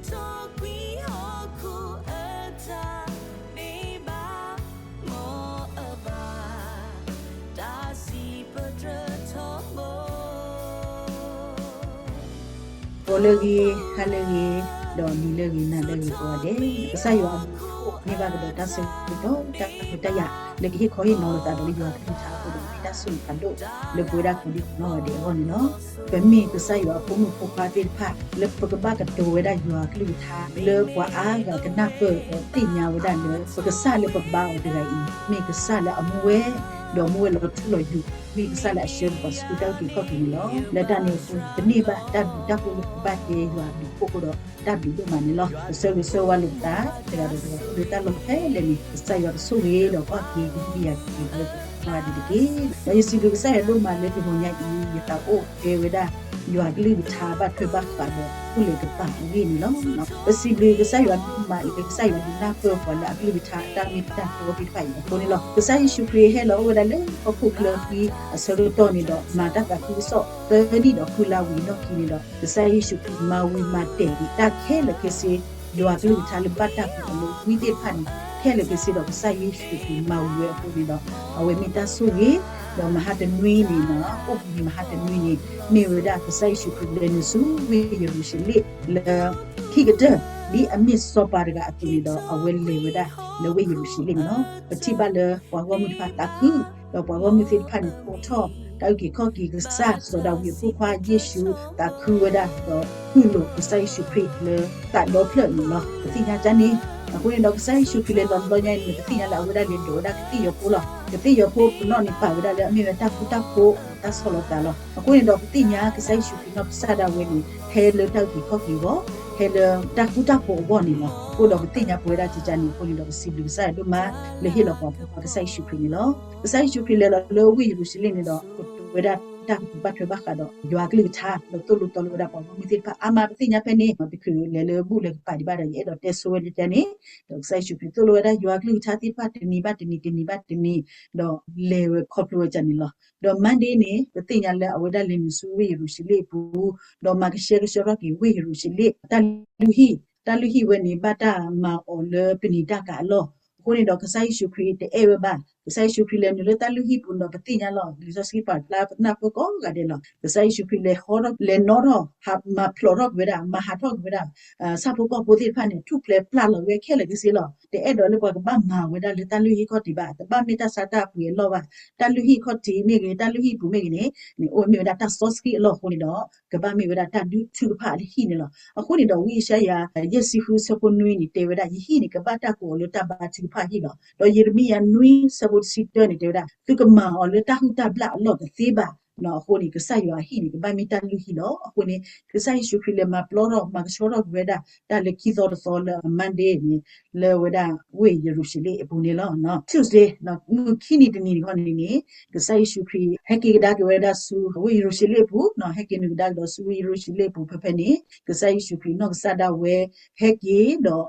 စီၤကွံဟီၣ်ခိၣ်အတၢ်မ့ၢ်ဘၣ် မ်အဘၣ် တၢ်စံးပတြၢၤထီဘိ ဂီၤလၢအဂ့ၤ, ဟါလၢအဂ့ၤ, ဒီးနံၤလၢအဂ့ၤ, နၤလၢအဂ့ၤကိးဂၤဒဲး, ကစၢ်ယွၤအဘျုးအဖှိၣ်န့ၢ်ဘၣ်ကဒီးတၢ်ဆၢကတီၢ်, တၢ်ခွဲးတၢ်ယာ် လၢကဟ့ၣ်ခီဟ့ၣ်နီၤလိာ်သးဒီးလၢယွၤအကလုၢ်ကထါအဃိဒီး မ့ၢ်တၢ်ဆိၣ်ဂ့ၤဖးဒိၣ် လၢပဝဲဒၣ်ကိးဒံကိးနီၢ်ဂၤဒဲးအဂီၢ်န့ၣ်လီၤ. ပမ့ၢ်ကစၢ်ယွၤအဖိမုၣ်ဖိခွါသ့ၣ်တဖၣ် လၢပကဘၣ်ကတိၤဝဲဒၣ်ယွၤအကလုၢ်ကထါ လၢပှၤအါဂၤကနၢ်ပၢၢ်ဒီးသ့ၣ်ညါဝဲဒၣ်လၢ ပကစၢ်လၢပဘါအီၤတဂၤအံၤ မ့ၢ်ကစၢ်လၢအမူဝဲ ဒီးမူဝဲလီၤထူလီၤယိာ်, မ့ၢ်ကစၢ်လၢအဆှၢပှၤဆူတၢ်အုၣ်က့ၤခီၣ်က့ၤန့ၣ်လီၤ. လၢတၢ်န့ၣ်အဃိ ပန့ၢ်ဘၣ်တၢ်ဘျုးတၢ်ဖှိၣ်လၢပဘၣ်ကဲယွၤအဘျုးအဖှိၣ်အဃိဒီး တၢ်ဘျုးဒိၣ်မးန့ၣ်လီၤ. ပဆၢဂ့ၤဆၢဝါလိာ်ပသး တဂၤဒီးတဂၤ လၢတၢ်လီၢ်ဖဲလဲၣ်န့ၣ် ကစၢ်ယွၤကဆိၣ်ဂ့ၤဒီးကွၢ်က့ၤကဟုကယာ်က့ၤလၢပှၤဒ်တက့ၢ်. ဒီးယစံးဘျုးကစၢ်ယွၤဒိၣ်မးလၢတဂီၤညါအံၤ ယသးအိၣ်တဲဝဲဒၣ် ယွၤကလုၢ်ကထါဘၣ်ထွဲဘၣ်ဃးဒီး အိၣ်လၢကပၤအဂ့ၢ်န့ၣ်လီၤ. ပစံးဘျုးကစၢ်ယွၤဒိၣ်မးလၢကစၢ်ယွၤဒုးနၢ်ပၢၢ်ပှၤလၢအကလုၢ်ကထါအတၢ်မ့ၢ်တၢ်တီသ့ၣ်တဖၣ်အံၤအဃိန့ၣ်လီၤ. ကစၢ်ယ့ၣ်ၡူးခရံာ်ဟဲလီၤအိၣ်ဝဲဒၣ်လၢဟီၣ်ခိၣ်ချၢဃံအဆၢကတီၢ်န့ၣ်ဒီး မၤတၢ်သးခုကစီၣ်သၢနံၣ်ဒီးဃုလါဝံၤအလီၢ်ခံန့ၣ်ဒီး ကစၢ်ယ့ၣ်ၡူးခရံာ်မၤဝံၤမၤတဲာ်က့ၤတၢ်ခဲလၢာ်ခဲဆ့ ယွၤကလုၢ်ကထါလၢဘၣ်တၢ်ကွံာ်အီၤလၢဝံသ့ၣ်တဖၣ်န့ၣ် ခဲလၢာ်ခဲဆ့ဒီးကစၢ်ယ့ၣ်ၡူးခရံာ်မၤဝံၤဝဲအဃိန့ၣ်ဒီး အဝဲမ့ၢ်တၢ်ဆိၣ်ဂ့ၤ ဒီးမဟါတနွံန့ၣ် အိၣ်ဘှံးနံၤမဟါတနွံန့ၣ် မ့ၢ်ဝဲဒၣ်ကစၢ်ယ့ၣ်ၡူးခရံာ်လဲၤနုာ်ဆူဝ့ၢ်ယရူၤၡလ့ၣ်လၢ ခံကတၢၢ် ဒ်အမ့ၢ်စီၤပၤတဂၤအသိးန့ၣ်ဒီး အဝဲလဲၤဝဲဒၣ်လၢဝ့ၢ်ယရူၤၡလ့ၣ်န့ၣ်လီၤ. ပထံၣ်ဘၣ်လၢပှၤဂီၢ်မုၢ်တဖၣ်သးခု ဒီးပှၤဂီၢ်မုၢ်သ့ၣ်တဖၣ်န့ၣ် ကိးထီၣ်တၢ်အုၣ်က့ၤခီၣ်က့ၤကစၢ် စီၤဒၤဝံးအဖိခွါယ့ၣ်ၡူး သးခုဝဲဒၣ်ဒီး တူၢ်လိာ်ကစၢ်ယ့ၣ်ၡူးခရံာ်လၢသးဒီဖျၢၣ်န့ၣ်လီၤ. ပသ့ၣ်ညါကန့ၣ် အဃိန့ၣ်ဒီး ကစၢ်ယ့ၣ်ၡူးခရံာ်လဲၤလီၤတဘျီညါအံၤန့ၣ် ပသ့ၣ်ညါလၢအဝဲဒၣ်လဲၤဒိးဝဲဒၣ်ကသ့ၣ်ယီၤဖိလီၤ. ကသ့ၣ်ယီၤဖိပနီၣ်န့ၣ် ပာ်ဝဲဒၣ်လၢအမ့ၢ်ဝဲတၢ်ဃူတၢ်ဖိး တၢ်ဆီၣ်လီၤသးလီၤ. အဃိန့ၣ်ဒီး ပသ့ၣ်ညါကစၢ်ယ့ၣ်ၡူးခရံာ်နီၢ်ကစၢ်ဒၣ်ဝဲန့ၣ် ဟဲလၢတၢ်အုၣ်က့ၤခီၣ်က့ၤအဂီၢ်, ဟဲလၢတၢ်ဃူတၢ်ဖိးအဂီၢ်န့ၣ်လီၤ. အဃိဒီးပသ့ၣ်ညါပဝဲဒၣ်ကန့ၣ်အဃိန့ၣ်ဒီး ပစံးဘျုးကစၢ်ယွၤဒိၣ်မး လၢဟ့ၣ်လီၤပှၤဖိခွါကစၢ်ယ့ၣ်ၡူးခရံာ်န့ၣ်လီၤ. ကစၢ်ယ့ၣ်ၡူးခရံာ်လဲၤလီၤလၢဝ့ၢ်ယရူၤၡလ့ၣ်န့ၣ်ဒီး ကတိၤဝဲဒၣ်တၢ်ကတိၤဘၣ်ထွဲဘၣ်ဃးဒီး ယွၤကလုၢ်ကထါ ဒီးသိၣ်လိသီလိဝဲဒၣ်ပှၤဂီၢ်မုၢ်သ့ၣ်တဖၣ်အါမး ပသ့ၣ်ညါဖဲန့ၣ် တချုးလဲၤလၢဘူၣ်လၢကပၤဒံးဘၣ်ဒီး ယအဲၣ်ဒိးတဲဆိဝဲဒ်န့ၣ် ဒီးကစၢ်ယ့ၣ်ၡူးခရံာ်သိၣ်လိဝဲဒၣ် ယွၤကလုၢ်ကထါသ့ၣ်တဖၣ်တနံၤဘၣ်တနံၤ တနံၤဘၣ်တနံၤ ဒီးလဲၤဝဲခီဖျိဝဲဒ်န့ၣ်လီၤ. ဒီး Monday န့ၣ် ပသ့ၣ်ညါလၢအဝဲဒၣ်လဲၤနုာ်ဆူဝ့ၢ်ယရူၤၡလ့ၣ်အပူၤ, ဒီးမၤကဆှဲကဆှီထီၣ်က့ၤဝ့ၢ်ယရူၤၡလ့ၣ် တၢ်လုၢ်ဟံၣ်, တၢ်လုၢ်ဟံၣ်ဝဲန့ၣ် ဘၣ်တၢ်မၤအီၤလၢပနံာ်တၢ်ကၤအလီၢ်. အဃိန့ၣ်ဒီး ကစၢ်ယ့ၣ်ၡူးခရံာ်တအဲၣ်ဝဲဘၣ်. ကစၢ်ယ့ၣ်ၡူးခရံာ်လဲၤနုာ်လၢတၢ်လုၢ်ဟံၣ်ပူၤန့ၣ်ဒီး ပသ့ၣ်ညါလီၤ. လံာ်စီဆှံပာ်ဖျါပနၢ်ပၢၢ်ကိးဂၤဒဲးလီၤ. ကစၢ်ယ့ၣ်ၡူးခရံာ်လဲၤဟီထီၣ် လဲၤနီၣ်ထီၣ် မၤဖျိးထီၣ်က့ၤဝဲဒၣ်, မၤဟးထီၣ်က့ၤဝဲဒၣ် ဆၣ်ဖိကီၢ်ဖိသ့ၣ်တဖၣ်န့ၣ် ထူၣ်ဖျဲးပျၢ်လီၤဝဲခဲလၢာ်ခဲဆ့လီၤ. တအဲၣ်ဒိးလၢပှၤကဘၣ်မၤဝဲဒၣ်လၢတၢ်လုၢ်ဟံၣ်ခီၣ်ထံးဘၣ်, တဘၣ်မ့ၢ်တၢ်ဆါတၢ်ပှ့ၤအလီၢ်ဘၣ်. တၢ်လုၢ်ဟံၣ်ခီၣ်ထံးမ့ၢ်ဂ့ၤ, တၢ်လုၢ်ဟံၣ်ပူၤမ့ၢ်ဂ့ၤန့ၣ် န့ၣ်အိၣ်မ့ၢ်ဝဲဒၣ်တၢ်စီဆှံအလီၢ်အဃိန့ၣ်ဒီး ကဘၣ်မ့ၢ်ဝဲဒၣ်တၢ်ဒုးထုကဖၣ်လၢဟံၣ်န့ၣ်လီၤ. အဃိန့ၣ်ဒီး ဝံယၡါယၤ ယဲၢ်ဆံဃု ဆၢဖိနွံန့ၣ် တဲဝဲဒၣ် ယဟံၣ်န့ၣ် ကဘၣ်တၢ်ကိးအီၤလၢတၢ်ဘါထုကဖၣ်ဟံၣ်လီၤ. ဒီးယံးရမံယၤ နွံ ဆၢဖိတဆံတၢန့ၣ် တဲဝဲဒၣ် သုကမၤအီၤလၢတၢ်ဟုၣ်တၢ်ဘျၣ်အလီၢ်တသ့ဘၣ်. အဃိန့ၣ် ကစၢ်ယွၤအဟံၣ်န့ၣ် ကဘၣ်မ့ၢ်တၢ်လုၢ်ဟံၣ်လီၤ. အဃိန့ၣ် ကစၢ်ယ့ၣ်ၡူးခရံာ်လဲၤမၤပျီထီၣ် မၤကဆှီထီၣ်က့ၤဝဲဒၣ် တၢ်လၢခံသီတသီလၢ Monday န့ၣ် လၢဝဲဒၣ်ဝ့ၢ်ယရူၤၡလ့ၣ်အပူၤန့ၣ်လီၤ. Tuesday မုၢ်ခံနံၤတနံၤန့ၣ်ခီန့ၣ်န့ၣ် ကစၢ်ယ့ၣ်ၡူးခရံာ် ဟဲက့ၤကဒါက့ၤဝဲဒၣ်ဆူဝ့ၢ်ယရူၤၡလ့ၣ်အပူၤ, ဟဲက့ၤနုာ်ကဒါက့ၤဒီးဆူဝ့ၢ်ယရူၤၡလ့ၣ်အပူၤဖဲဖဲန့ၣ် ကစၢ်ယ့ၣ်ၡူးခရံာ်နီၢ်ကစၢ်ဒၣ်ဝဲ ဟဲက့ၤဒီး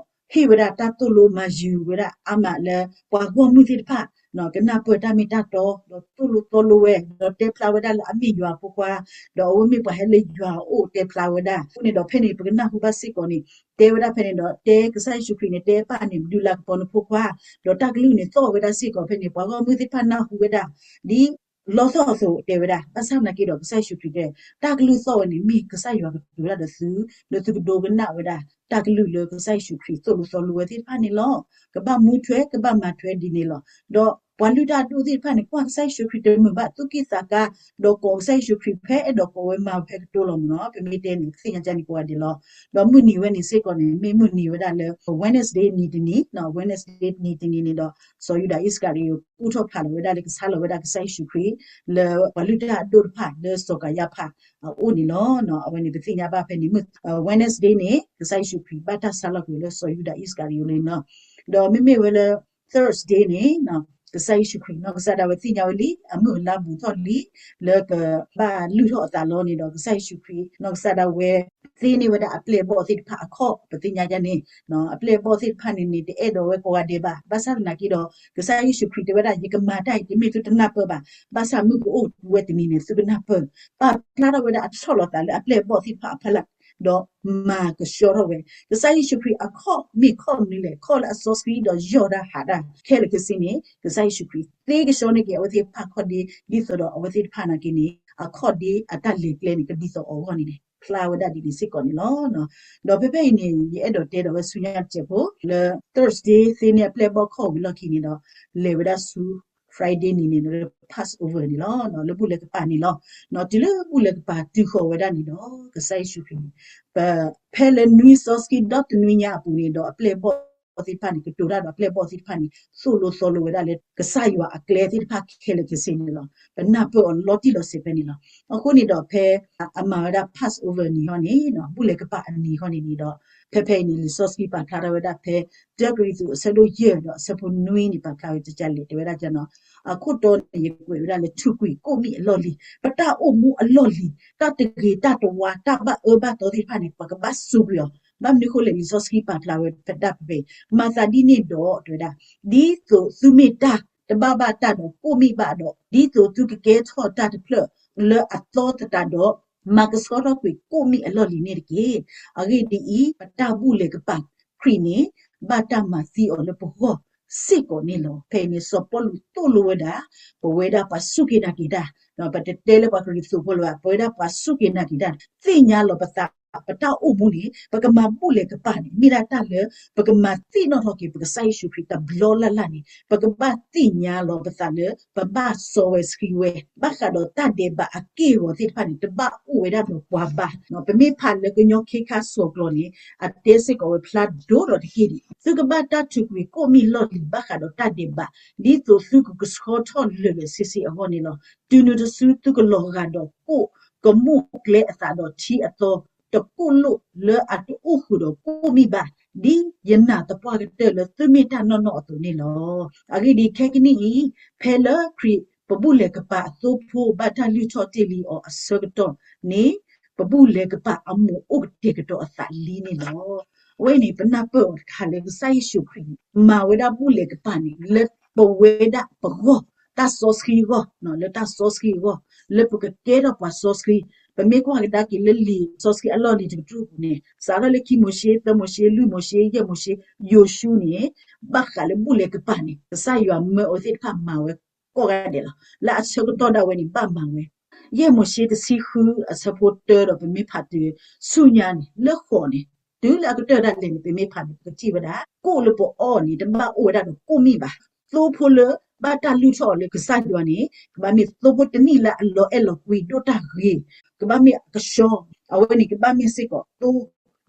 ဟ့ၣ်ဝဲဒၣ်တၢ်သိၣ်လိမၤယုၤဝဲဒၣ်အါမးလၢ ပှၤဂီၢ်မုၢ်သ့ၣ်တဖၣ် ကနၢ်ပၢၢ်တၢ်မ့ၢ်တၢ်တီ ဒီးသိၣ်လိသီလိဝဲ ဒီးတဲဖျါဝဲဒၣ်လၢအမ့ၢ်ယွၤအဖိခွါ, ဒီးအဝဲမ့ၢ်ပှၤဟဲလၢယွၤအအိၣ်တဲဖျါဝဲဒၣ်. အဃိန့ၣ်ဒီး ဖဲန့ၣ် ပကနၢ်ဟူဘၣ်စ့ၢ်ကီးန့ၣ် တဲဝဲဒၣ်ဖဲန့ၣ်ဒီး တဲကစၢ်ယ့ၣ်ၡူးခရံာ်န့ၣ် တဲပၢ်န့ၣ် ဒုးလၤကပီၤနဖိခွါ, ဒီးတၢ်ကလုၢ်န့ၣ်သီၣ်ဝဲဒၣ်စ့ၢ်ကီးဖဲန့ၣ် ပှၤဂီၢ်မုၢ်သ့ၣ်တဖၣ်နၢ်ဟူဝဲဒၣ် ဒ် လီသီၣ်အသိးတဲဝဲဒၣ်. ဘၣ်ဆၣ်သနာ်က့ဒီး ကစၢ်ယ့ၣ်ၡူးခရံာ်တဲ တၢ်ကလုၢ်သီၣ်ဝဲန့ၣ် မ့ၢ်ကစၢ်ယွၤကတိၤဝဲဒၣ်ဒီးသု, လၢသုကဒိကနၣ်ဝဲဒၣ် တၢ်ကလုၢ်လၢကစၢ်ယ့ၣ်ၡူးခရံာ်သိၣ်လိသီလိဝဲသ့ၣ်တဖၣ်န့ၣ်လီၤ. ကဘၣ်မူထွဲ ကဘၣ်မၤထွဲဒ်န့ၣ်လီၤ. ဒီးပှၤလုၢ်တၢ်အဒိၣ်သ့ၣ်တဖၣ်န့ၣ် ကွၢ်ကစၢ်ယ့ၣ်ၡူးခရံာ်တမုာ်ဘၣ် သူၣ်က့ၣ်သးကါ, ဒီးကိးကစၢ်ယ့ၣ်ၡူးခရံာ်ဖဲအဲၣ်ဒိးကိးဝဲမၤဖဲကတိၤလီၤမ့ၢ်နီၤ. ပမ့ၢ်တဲန့ၣ် သ့ၣ်ညါကန့ၣ်ကိးဂၤဒဲးလီၤ. ဒီးမုၢ်နံၤဝဲန့ၣ်စ့ၢ်ကီးန့ၣ် မ့ၢ်မုၢ်နံၤဝဲဒၣ်လၢ Wednesday နံၤတနံၤ, Wednesday နံၤတနံၤန့ၣ်ဒီး စီၤယူဒၤအံၣ်စကၤရံယိၤ ကူၣ်ထီၣ်ဖးလီၤဝဲဒၣ်လၢကဆါလီၤဝဲဒၣ်ကစၢ်ယ့ၣ်ၡူးခရံာ် လၢပှၤလုၢ်တၢ်အဒိၣ်တဖၣ်လၢစီၤကၤယါဖးအအိၣ်န့ၣ်လီၤ. အဝဲန့ၣ်ပသ့ၣ်ညါဘၣ်ဖဲန့ၣ် မုၢ် Wednesday န့ၣ် ကစၢ်ယ့ၣ်ၡူးခရံာ်ဘၣ်တၢ်ဆါလီၤကွံာ်လၢစီၤယူဒၤအံၣ်စကၤရံယိၤလံနီၤ. ဒီးမ့မ့ၢ်ဝဲလၢ Thursday န့ၣ် ကစၢ်ယ့ၣ်ၡူးခရံာ်နီၢ်ကစၢ်ဒၣ်ဝဲသ့ၣ်ညါဝဲလံ အမုၢ်အလါဘူးထီၣ်လံ လၢကဘၣ်လုၢ်ထီၣ်အသးလီၤန့ၣ်ဒီး ကစၢ်ယ့ၣ်ၡူးခရံာ်နီၢ်ကစၢ်ဒၣ်ဝဲ သ့န့ၢ်ဝဲဒၣ်အပျဲၢ်အဘီၣ်သ့ၣ်တဖၣ်အခီၣ် ပသ့ၣ်ညါဒ်န့ၣ် အပျဲၢ်အဘီၣ်သ့ၣ်တဖၣ်န့ၣ်န့ၣ် တအဲၣ်ဒိးဝဲကိးဂၤဒဲးဘၣ်. ဘၣ်ဆၣ်သနာ်က့ဒီး ကစၢ်ယ့ၣ်ၡူးခရံာ်တဲဝဲဒၣ် ယကမၤတၢ်အံၤ တမ့ၢ်သုတနၢ်ပၢၢ်ဘၣ်. ဘၣ်ဆၣ်မုၢ်ကအိၣ်ဝဲတနံၤန့ၣ် သုကနၢ်ပၢၢ်. ပာ်ဖျါထီၣ်ဝဲဒၣ်အဆီၣ်လီၤသးလၢအပျဲၢ်အဘီၣ်သ့ၣ်တဖၣ်အဖီလာ် ဒီးမၤကဆှီထီၣ်ဝဲ ကစၢ်ယ့ၣ်ၡူးခရံာ်အခီၣ်မ့ၢ်ခီၣ်မနုၤလဲၣ်, ခီၣ်လၢအစီဆှံဒီးယီၢ်တၢ်ဟးတၢ်ခဲလၢာ်ခဲဆ့န့ၣ် ကစၢ်ယ့ၣ်ၡူးခရံာ်သ့ကဆှီန့ၢ်က့ၤ အဝဲသ့ၣ်တဖၣ်ခီၣ်ဒ့ဒ်သိးဒီးအဝဲသ့ၣ်တဖၣ်နာ်က့န့ၣ် အခီၣ်ဒ့အတၢ်လဲၤကျဲန့ၣ် ကဒ်သိးအီၤအဂီၢ်န့ၣ်န့ၣ် ဖျါဝဲဒၣ်ဒ်န့ၣ်စ့ၢ်ကီးန့ၣ်လီၤ. ဒီးဖဲဖဲအံၤန့ၣ် ယအဲၣ်ဒိးတဲဒီးဝဲဆူညါတစဲးဖိ လၢ Thursday သ့န့ၢ်အပျဲၢ်အဘီၣ်ခီၣ်ဝံၤလီၢ်ခံန့ၣ်ဒီး လဲၤဝဲဒၣ်ဆူ Friday န့ၣ်န့ၣ် လၢ Passover န့ၣ်လီၤ. လၢဘူၣ်လဲၤကပၤန့ၣ်လီၤ. တုၤလၢဘူၣ်လဲၤကပၤတုၤဃီၤဝဲဒၣ်န့ၣ်ဒီး ကစၢ်ယ့ၣ်ၡူးခရံာ်န့ၣ် ပ ဖဲလၢနွံစီဆှံဒီတနွံညါအပူၤန့ၣ်ဒီး အပျဲၢ်အဘီၣ်သ့ၣ်တဖၣ်န့ၣ် ကတိၤတၢ်ဒီးအပျဲၢ်အဘီၣ်သ့ၣ်တဖၣ်န့ၣ် သိၣ်လိသီလိဝဲဒၣ်လၢ ကစၢ်ယွၤအကျဲသ့ၣ်တဖၣ်ခဲလၢာ်ခဲဆ့န့ၣ်လီၤ. ပနၢ်ပၢၢ်အီၤလီၤတံၢ်လီၤဆဲးဖဲန့ၣ်လီၤ. အဃိန့ၣ်ဒီးဖဲ အမၤဝဲဒၣ် Passover နံၤဟီန့ၣ် ဘူၣ်လဲၤကပၤအနံၤဟီန့ၣ်န့ၣ်ဒီး ဖဲဖဲအံၤန့ၣ် လံာ်စီဆှံပာ်ဖျါထီၣ်ဝဲဒၣ်ဖဲ တၢကရံၣ်သူးအဆၢဒိၣ်ယဲၢ်ဒီးအဆၢဖိနွံန့ၣ် ပာ်ဖျါဝဲဒ်လဲၣ် တဲဝဲဒၣ် အခိၣ်တီန့ၣ် ယကွဲးဝဲဒၣ်လၢ ထူးကွံာ်ကိးမံၣ်အလီၢ်လံၤ, ပတၢ်အိၣ်မူအလီၢ်လံၤ, တၢ်တဂ့ၤတၢ်တဝါ တၢ်ဘၣ်အၢဘၣ်သီသ့ၣ်တဖၣ်န့ၣ် ပကဘၣ်စူးကွံာ်အီၤ. ဘၣ်မနုၤအဃိလဲၣ်, လံာ်စီဆှံပာ်ဖျါဝဲဖဲဒၣ်ဖဲဖဲအံၤ မၤသးဒ်န့ၣ်ဒီး တဲဝဲဒၣ် ဒ်သိးသုမ့ၢ်တၢ်တဘၣ်ဘၣ်တၢ်ဒီးကိးမံၣ်ဘၣ်ဒီး ဒ်သိးသုကကဲထီၣ်တၢ်တဖျၢၣ်လၢအသီသတးဒီး မၤကဆှီထီၣ်ကွံာ်ကိးမံၣ်အလီၢ်လံၤန့ၣ်တက့ၢ်. အဂ့ၢ်ဒ်အံၤ, ပတၢ်ဘူၣ်လဲၤကပၤခရံာ်န့ၣ် ဘၣ်တၢ်မၤသံအီၤလၢပဂီၢ်စ့ၢ်ကီးန့ၣ်လီၤ. ဖဲအံၤန့ၣ် စီၤပီလူးသိၣ်လိဝဲဒၣ် ပဝဲဒၣ်ပှၤစူၢ်က့ၤနာ်က့ၤတၢ်, ပတတဲလၢပှၤကရံၣ်သူးဖိလၢၤဘၣ်, ပဝဲဒၣ်ပှၤစူၢ်က့ၤနာ်က့ၤတၢ် သ့ၣ်ညါလီၤပသး ပတၢ်အိၣ်မူန့ၣ် ပကမၤဘူၣ်လဲၤကပၤန့ၣ် မ့ၢ်ဒၣ်တၢ်လၢ ပကမၤသ့ၣ်နီၣ်ထီၣ်က့ၤ ပကစၢ်ယ့ၣ်ၡူးခရံာ်တဘျီလၢ်လၢ်န့ၣ် ပကဘၣ်သ့ၣ်ညါလီၤပသးလၢ ပဘၣ်စီဝဲဆှံဝဲ ဘၣ်ဃးဒီးတၢ်ဒဲးဘးအက့ၢ်အဂီၤသ့ၣ်တဖၣ်န့ၣ် တဘၣ်အိၣ်ဝဲဒၣ်ဒီးပှၤဘၣ်. ပမ့ၢ်ဖးလၢကညီခ့ခါစိာ်ကျိာ်န့ၣ် အတဲစ့ၢ်ကီးဝဲဖျါဒိၣ်ဒီးတဟ့ၣ်ဒံး, သုကဘၣ်တၢ်ထူးကွံာ်ကိးမံၣ်လီၢ်လံၤ ဘၣ်ဃးဒီးတၢ်ဒဲးဘး ဒ်သိးသုကကဆှီထီၣ်လၢာ်လၢာ်ဆ့ဆ့အဂီၢ်န့ၣ်လီၤ. တုၤနုၤတစုသုကလီၤဂာ်ဒီးကိၣ်ကမိၣ်ကျဲအသးဒီးထံအသီ တကိၣ်လိၣ်လၢအတအိၣ်ဃုာ်ဒီးကိးမံၣ်ဘၣ်, ဒ်ယနာ်သပှၢ်ကတၢၢ်လၢသုမ့ၢ်တၢ်နီၢ်နီၢ်အသိးန့ၣ်လီၤ. အဂ့ၢ်ဒ်အံၤ, ခဲကနံၣ်အံၤ ဖဲလၢခရံာ်ပဘူၣ်လဲၤကပၤအသိဖိဘၣ်တၢ်လုၢ်ထီၣ်တ့ၢ်လံအီၤအဆၢကတီၢ်န့ၣ် ပဘူၣ်လဲၤကပၤအမိၢ်အိၣ်ကတဲာ်ကတီၤအသးလံန့ၣ်လီၤ. အဝဲန့ၣ် ပနၢ်ပၢၢ်အီၤတခါလၢကစၢ်ယ့ၣ်ၡူးခရံာ်န့ၣ် မၤဝဲဒၣ်ဘူၣ်လဲၤကပၤန့ၣ် လၢပဝဲဒၣ်ပဂီၢ် တၢ်စီဆှံအဂီၢ်, လၢတၢ်စီဆှံအဂီၢ် လၢပကကဲထီၣ်ပှၤစီဆှံ, ပမ့ၢ်ကွၢ်ကဒါက့ၤလၢလံာ်စီဆှံအလီၢ်လံၤတကတြူၢ်ပူၤန့ၣ် စးထီၣ်လၢခံမိၤၡ့, သၢမိၤၡ့, လွံၢ်မိၤၡ့, ယဲၢ်မိၤၡ့, ယိၤၡူန့ၣ် ဘၣ်ဃးလၢဘူၣ်လဲၤကပၤန့ၣ် ကစၢ်ယွၤမၢအဝဲသ့ၣ်တဖၣ်မၤဝဲကိးဂၤဒဲးလီၤ. လၢအဆၢကတီၢ်ဒၣ်ဝဲန့ၣ် ဘၣ်မၤဝဲ ယဲၢ်မိၤၡ့တဆံဃုအဆၢဖိတၢဒီး ပမ့ၢ်ဖးတုၤဆူညါန့ၣ် လၢဃိးန့ၣ် တုၤလၢအကတၢၢ်ဒၣ်လဲာ်န့ၣ် ပမ့ၢ်ဖးန့ၣ် ပကထံၣ်ဝဲဒၣ် ကိၣ်လၢပအီၣ်န့ၣ် တဘၣ်အိၣ်ဝဲဒၣ်ဒီးကိးမံၣ်ဘၣ်. သိဖိလၢဘၣ်တၢ်လုၢ်ထီၣ်အီၤလၢကစၢ်ယွၤန့ၣ် ကဘၣ်မ့ၢ်သိဖိတနံၣ်လၢအလီၤအဲၣ်လီၤကွံဒိၣ်တၢ်ဂ့ၤ, ကဘၣ်မ့ၢ်အကဆှီ, အဝဲန့ၣ် ကဘၣ်မ့ၢ်စ့ၢ်ကီးသ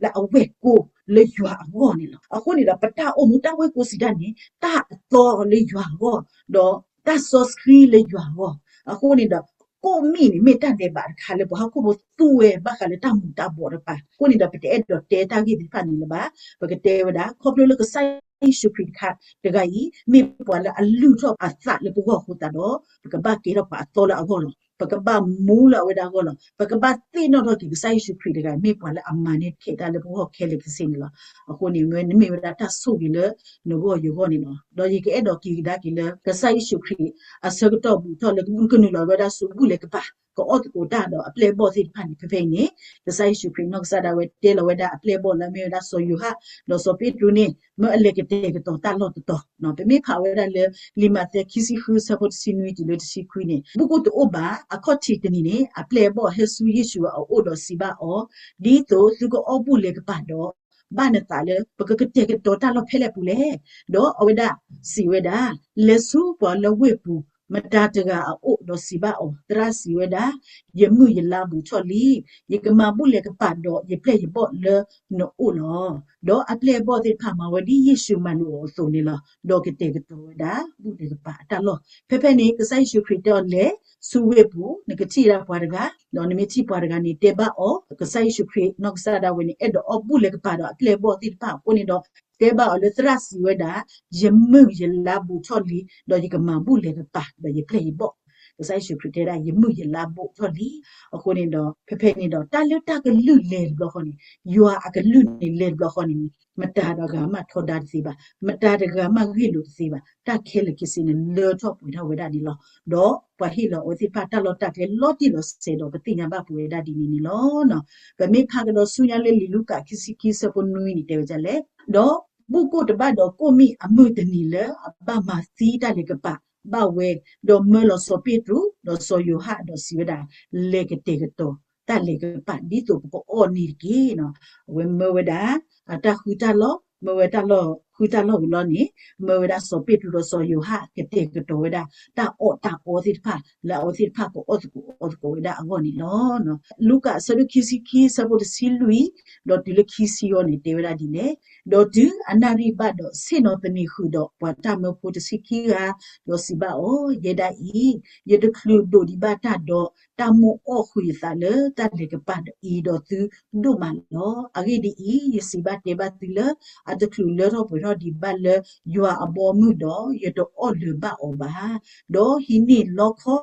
ိလၢအဝဲၢ်ကိလၢယွၤအဂီၢ်န့ၣ်လီၤ. အဃိန့ၣ်ဒီး ပတၢ်အိၣ်မူတၢ်ဝဲၢ်ကိးစံးတၢ်န့ၣ် တၢ်အသီလၢယွၤအဂီၢ် ဒီးတၢ်စီဆှံလၢယွၤအဂီၢ်. အဃိန့ၣ်ဒီး ကိးမံၣ်န့ၣ် မ့ၢ်တၢ်ဒဲးဘးတခါလၢပှၤဟီၣ်ခိၣ်ဖိသူဝဲဘၣ်ဃးလၢတၢ်မူၤတၢ်ဘှီးတဖၣ်. အဃိန့ၣ်ဒီး ပတအဲၣ်ဒိးတဲတၢ်ဂ့ၢ်သ့ၣ်တဖၣ်န့ၣ်လၢၤဘၣ်. ပကတဲဝဲဒၣ် ခီဖျိလၢကစၢ်ယ့ၣ်ၡူးခရံာ်တခါတဂၤအံၤ မ့ၢ်ပှၤလၢအလုၢ်ထီၣ်အသးလၢပဂီၢ်အဃိသတးဒီး ပကဘၣ်ကဲထီၣ်ပှၤအသီလၢအဂီၢ်လီၤ. ပကဘၣ်မူလၢအဝဲဒၣ်အဂီၢ်လီၤ. ပကဘၣ်သ့ၣ်နီၣ်ထီၣ်က့ၤ ကစၢ်ယ့ၣ်ၡူးခရံာ်တဂၤအံၤ မ့ၢ်ပှၤလၢအမၤန့ၢ်ခဲးတၢ်လၢပဂီၢ်ခဲလၢာ်ခဲဆ့န့ၣ်လီၤ. အဃိန့ၣ် မ့ၢ်နမ့ၢ်ဝဲဒၣ်တၢ်ဆိၣ်ဂ့ၤလၢနဂီၢ်ယဂီၢ်န့ၣ်လီၤ. ဒီးယကအဲၣ်ဒိးက့ၤကဒါက့ၤလၢ ကစၢ်ယ့ၣ်ၡူးခရံာ်အဆၢကတီၢ်ဘူးထီၣ်လၢ ကနုာ်လီၤဝဲဒၣ်ဆူဘူၣ်လဲၤကပၤ ကအီၣ်သကိးတၢ်ဒီးအပျဲၢ်အဘီၣ်သ့ၣ်တဖၣ်န့ၣ် ဖဲဖဲအံၤန့ၣ် ကစၢ်ယ့ၣ်ၡူးခရံာ်နီၢ်ကစၢ်ဒၣ်ဝဲတဲလီၤဝဲဒၣ်အပျဲၢ်အဘီၣ်လၢအမ့ၢ်ဝဲဒၣ်စီၤယိၤဟၣ် ဒီးစီၤပ့းတရူးန့ၣ် မၢအလဲၤကတဲာ်ကတီၤတၢ်လီၢ်တတီၤ. ပမ့ၢ်ဖးဝဲဒၣ်လၢ လံာ်မးသဲခံဆံဃု အဆၢဖိတဆံနွံတုၤလၢတဆံခွံန့ၣ် ဘူးကအိၣ်တအိၣ်ဘၣ် အခီၣ်ထံးတနံၤန့ၣ် အပျဲၢ်အဘီၣ်ဟဲဆူယ့ၣ်ၡူးအအိၣ်ဒီးစံးဘၣ်အီၤ, ဒ်သိးသုကအီၣ်ဘူၣ်လဲၤကပၤဒီး ဘၣ်နသးလၢပကကတဲာ်ကတီၤတၢ်လီၢ်ဖဲလဲၣ်ပူၤလဲၣ်. ဒီးအဝဲဒၣ်စံးဝဲဒၣ်, လဲၤဆူပှၤလၢဝ့ၢ်ပူၤ မတၤတဂၤအအိၣ်ဒီးစံးဘၣ်အီၤ, သရၣ်စံးဝဲဒၣ်, ယမုၢ်ယလါဘူးထီၣ်လံ, ယကမၤဘူၣ်လဲၤကပၤဒီးယပျဲၢ်ယဘီၣ်လၢနအိၣ်လီၤ. ဒီးအပျဲၢ်အဘီၣ်သ့ၣ်တဖၣ်မၤဝဲဒ်ယ့ၣ်ၡူးမၤလိာ်အီၤအသိးန့ၣ်လီၤ. ဒီးကတဲာ်ကတီၤဝဲဒၣ် ဘူၣ်လဲၤကပၤအတၢ်လီၢ်. ဖဲဖဲန့ၣ် ကစၢ်ယ့ၣ်ၡူးခရံာ်တဲအီၤလဲၤဆူဝ့ၢ်ပူၤ နကထံၣ်ဒၣ်ပှၤတဂၤ, ဒီးနမ့ၢ်ထံၣ်ပှၤတဂၤန့ၣ် တဲဘၣ်အီၤ, ကစၢ်ယ့ၣ်ၡူးခရံာ်နီၢ်ကစၢ်ဒၣ်ဝဲန့ၣ် အဲၣ်ဒိးအီၣ်ဘူၣ်လဲၤကပၤဒီးအပျဲၢ်အဘီၣ်သ့ၣ်တဖၣ်အဃိန့ၣ်ဒီး တဲဘၣ်အီၤလၢသရၣ်စံးဝဲဒၣ်, ယမုၢ်ယလါဘူးထီၣ်လံ, ဒီးယကမၤဘူၣ်လဲၤကပၤဒီးယပျဲၢ်ယဘီၣ်. ကစၢ်ယ့ၣ်ၡူးခရံာ်တဲဒၣ် ယမုၢ်ယလါဘိးထီၣ်လံ. အဃိန့ၣ်ဒီး ဖဲဖဲန့ၣ်ဒီး တၢ်လၢတၢ်ကလုၢ်လဲၤတဘျီဃီန့ၣ်, ယွၤအကလုၢ်န့ၣ်လဲၤတဘျီဃီန့ၣ်, မတၤတဂၤမးထီဒါတသ့ဘၣ်, မတၤတဂၤမးဂ့ၢ်လိာ်တသ့ဘၣ်, တၢ်ခဲလၢာ်ခဲဆ့န့ၣ် လၢထီၣ်ပှဲၤထီၣ်ဝဲဒၣ်န့ၣ်လီၤ. ဒီးပှၤဟ့ၣ်လီၤအဝဲသ့ၣ်တဖၣ်တၢ်လီၢ်တၢ်ကျဲလီၤတံၢ်လီၤဆဲးဒီး ပသ့ၣ်ညါဘၣ်ပဝဲဒၣ်ဒ်န့ၣ်န့ၣ်လီၤ. ပမ့ၢ်ဖးကဒီးဆူညါလၢလံာ်လူၤကၣ်ခံဆံခံဆၢဖိနွံန့ၣ် တဲဝဲဒ်လဲၣ်, ဒီးဘူၣ်ကိၣ်တဘၣ်ဒီးကိၣ်မံၣ်အမုၢ်တနံၤလၢအဘၣ်မၤသံတၢ်လဲၤကပၤဘၣ်ဝဲ, ဒီးမၢလီၤစီၤပ့းတရူး ဒီးစီၤယိၤဟၣ်ဒီးစံးဝဲဒၣ်, လဲၤကတဲာ်ကတီၤတၢ်လဲၤကပၤ ဒ်သိးပကအီၣ်န့ၣ်တက့ၢ်. အဝဲမၢဝဲဒၣ် အတၢ်ဃုတၢ်လီၢ်, မၢဝဲတၢ်ဃုတၢ်လီၢ်ဝံၤလီၤန့ၣ်, မၢဝဲဒၣ်စီၤပ့းတရူးဒီးစီၤယိၤဟၣ် ကတဲာ်ကတီၤဝဲဒၣ် တၢ်အီၣ်တၢ်အီသ့ၣ်တဖၣ် လၢအဝဲသ့ၣ်တဖၣ်ကအီၣ်သကိးအီသကိးဝဲဒၣ်အဂီၢ်န့ၣ်လီၤ. လူၤကၣ်အဆၢဒိၣ်ခံဆံခံ အဆၢဖိတဆံလွံၢ် ဒီးတုၤလၢခံဆံအံၤန့ၣ် တဲဝဲဒၣ်ဒ်လဲၣ်, ဒီးတုၤအနၣ်ရံၣ်ဘၣ်ဒီး ဆ့ၣ်နီၤသန့ၤဃုာ်ဒီးပှၤတၢ်မၢဖိတဆံခံဂၤ, ဒီးစံးဘၣ်အီၤ, ယဲဒၣ်အံၤ, ယတချုးဒိးဒံးဘၣ်တၢ်ဒီး, တၢ်မိၣ်အီၣ်ဃုာ်ယသးလၢတၢ်လဲၤကပၤအံၤဒီးသုဒိၣ်မးလီၤ. အဂ့ၢ်ဒ်အံၤ, ယစံးဘၣ်တဲဘၣ်သုလၢ အတချုးလၢထီၣ်ပှဲၤထီၣ်ဒံးဘၣ်လၢယွၤအဘီအမုၢ်ဒီး ယတအီၣ်လၢၤဘၣ်အီၤဘၣ်. ဒီးဟံးန့ၢ်လီခီ,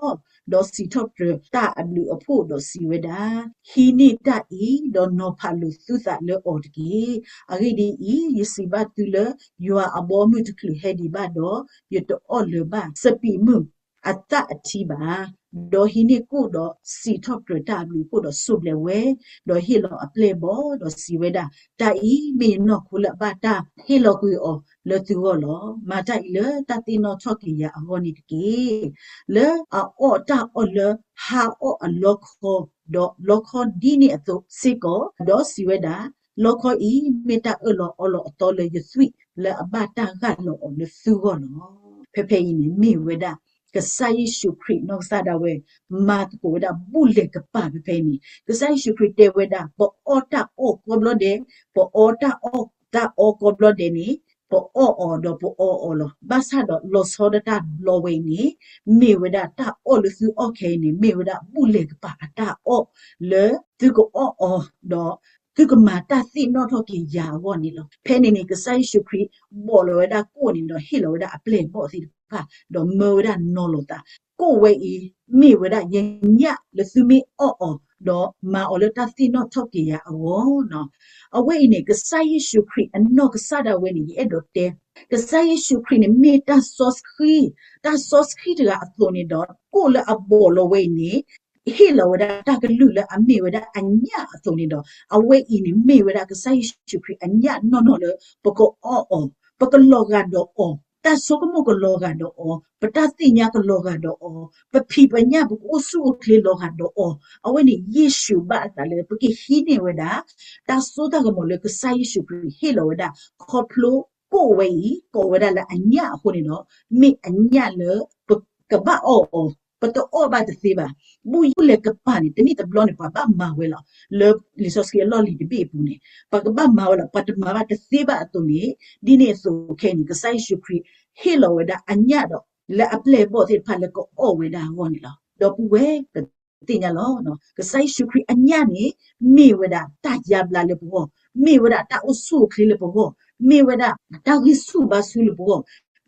ဒီးစံးထီၣ်ပတြၢၤတၢ်အဘျုးအဖှိၣ်ဒီးစံးဝဲဒၣ်, ဟံးန့ၢ်တၢ်အံၤ, ဒီးနီၤဖးလိာ်သုသးလၢအီၤတက့ၢ်. အဂ့ၢ်ဒ်အံၤ, ယစံးဘၣ်သုလၢ ယွၤအဘီအမုၢ်တချုးဟဲဒံးဘၣ်ဒီး, ယတအီၣ်လၢၤဘၣ် စပံးမုၢ်အသၣ်အထံဘၣ်. ဒီးဟံးန့ၢ်ကိၣ်ဒီးစံးထီၣ်ပတြၢၤတၢ်အဘျုးအဖှိၣ်ဒီးစိၢ်ဘျဲးဝဲ, ဒီးဟ့ၣ်လီၤအပျဲၢ်အဘီၣ်ဒီးစံးဝဲဒၣ်, တၢ်အံၤမ့ၢ်ယနီၢ်ခိလၢအဘၣ်တၢ်ဟ့ၣ်လီၤကွံာ်အီၤလၢသုဂီၢ်လီၤ. မၤတၢ်အံၤလၢတၢ်သ့ၣ်နီၣ်ထီၣ်က့ၤယၤအဂီၢ်န့ၣ်တက့ၢ်. လၢအအီၣ်တၢ်အီၣ်လၢဟါအီၣ်အလီခီ, ဒီးလီခီဒ်န့ၣ်အသိးစ့ၢ်ကီး, ဒီးစံးဝဲဒၣ်, လီခီအံၤမ့ၢ်တၢ်အၢၣ်လီၤအီလီၤအသီလၢယသွံၣ်လၢအဘၣ်တၢ်ဂၢ်လီၤအီၤလၢသုဂီၢ်လီၤ. ဖဲဖဲအံၤန့ၣ်မ့ၢ်ဝဲဒၣ် ကစၢ်ယ့ၣ်ၡူးခရံာ်နီၢ်ကစၢ်ဒၣ်ဝဲ မၤသကိးဝဲဒၣ်ဘူၣ်လဲၤကပၤဖဲဖဲအံၤန့ၣ်, ကစၢ်ယ့ၣ်ၡူးခရံာ်တဲဝဲဒၣ် ပအီၣ်တၢ်အီၣ်ကိးဘျီဒဲး, ပအီတၢ်အီၣ်တၢ်အီကိးဘျီဒဲးန့ၣ်, ပအီၣ်အီၤဒီးပအီအီၤလီၤ. ဘၣ်ဆၣ်ဒီးလီၤဆီဒၣ်တၢ်တဘျီဝဲအံၤန့ၣ်, မ့ၢ်ဝဲဒၣ်တၢ်အီၣ်လၢသုအီၣ်ခဲအံၤန့ၣ် မ့ၢ်ဝဲဒၣ်ဘူၣ်လဲၤကပၤအတၢ်အီၣ်လၢသုကအီၣ်အီၤ, ဒီးသုကမၤတၢ်သ့ၣ်နီၣ်ထီၣ်က့ၤယၤအဂီၢ်န့ၣ်လီၤ. ဖဲန့ၣ်န့ၣ် ကစၢ်ယ့ၣ်ၡူးခရံာ်ဘီၣ်လီၤဝဲဒၣ်ကိၣ်န့ၣ်ဒီးဟ့ၣ်လီၤဝဲဒၣ်အပျဲၢ်အဘီၣ်သ့ၣ်တဖၣ်, ဒီးမၢဝဲဒၣ်နီၤလိာ်သး, ကိၣ်ဝဲအံၤ မ့ၢ်ဝဲဒၣ်ယညၣ်လၢသုမ့ၢ်အီၣ်အီၤ, ဒီးမၤအီၤလၢတၢ်သ့ၣ်နီၣ်ထီၣ်က့ၤယၤအဂီၢ်. အဝဲအံၤန့ၣ် ကစၢ်ယ့ၣ်ၡူးခရံာ်အနီၢ်ကစၢ်ဒၣ်ဝဲန့ၣ် ယအဲၣ်ဒိးတဲ, ကစၢ်ယ့ၣ်ၡူးခရံာ်န့ၣ်မ့ၢ်တၢ်စီဆှံ, တၢ်စီဆှံတဂၤအသိးန့ၣ်ဒီး ကိၣ်လၢအဘီၣ်လီၤဝဲအံၤန့ၣ် ဟ့ၣ်လီၤဝဲဒၣ်တၢ်ကလုၢ်လၢအမ့ၢ်ဝဲဒၣ်အညၣ်အသိးန့ၣ်ဒီး အဝဲအံၤန့ၣ်မ့ၢ်ဝဲဒၣ်ကစၢ်ယ့ၣ်ၡူးခရံာ်အညၣ်နီၢ်နီၢ်လၢပကအီၣ်အီၤ, ပကလီၤဂာ်ဒီးအီၤ, တၢ်ဆိကမိၣ်ကလီၤဂာ်ဒီးအီၤ, ပတၢ်သ့ၣ်ညါကလီၤဂာ်ဒီးအီၤ, ပဖံးပညၣ်ပကအိၣ်ဆူၣ်အိၣ်ချ့လီၤဂာ်ဒီးအီၤ, အဝဲန့ၣ်ယ့ၣ်ၡူးဘၣ်အသးလၢပကဟံးန့ၢ်ဝဲဒၣ် တၢ်စိတၢ်ကမီၤလၢကစၢ်ယ့ၣ်ၡူးခရံာ်ဟ့ၣ်လီၤဝဲဒၣ်, ခီဖျိကိၣ်ဝဲအံၤ ကိးဝဲဒၣ်လၢအညၣ်အဃိန့ၣ်ဒီး မ့ၢ်အညၣ်လၢပကဘၣ်အီၣ်အီၤ, ပတအီၣ်ဘၣ်တသ့ဘၣ်. ဘူၣ်လဲၤကပၤန့ၣ် တနံၣ်တဘျီန့ၣ် ပှၤဘၣ်မၤဝဲလီၤ. လၢလံာ်စီဆှံအလီၢ်လံၤတဘ့ၣ်အပူၤန့ၣ် ပှၤကဘၣ်မၤဝဲလီၤ. ပှၤတမၤဘၣ်တသ့ဘၣ်အသိးန့ၣ်, ဒ်န့ၣ်အသိးခဲအံၤန့ၣ် ကစၢ်ယ့ၣ်ၡူးခရံာ်ဟ့ၣ်လီၤဝဲဒၣ်အညၣ်ဒီး လၢအပျဲၢ်အဘီၣ်သ့ၣ်တဖၣ်လၢကအီၣ်ဝဲဒၣ်အဂီၢ်န့ၣ်လီၤ. ဒီပုၢ်ဝဲၢ် ပသ့ၣ်ညါလီၤ, ကစၢ်ယ့ၣ်ၡူးခရံာ်အညၣ်န့ၣ် မ့ၢ်ဝဲဒၣ်တၢ်ယါဘျါလၢပဂီၢ်, မ့ၢ်ဝဲဒၣ်တၢ်အိၣ်ဆူၣ်အိၣ်ချ့လၢပဂီၢ်, မ့ၢ်ဝဲဒၣ်တၢ်ဂံၢ်ဆူၣ်ဘါဆူၣ်လၢပဂီၢ်,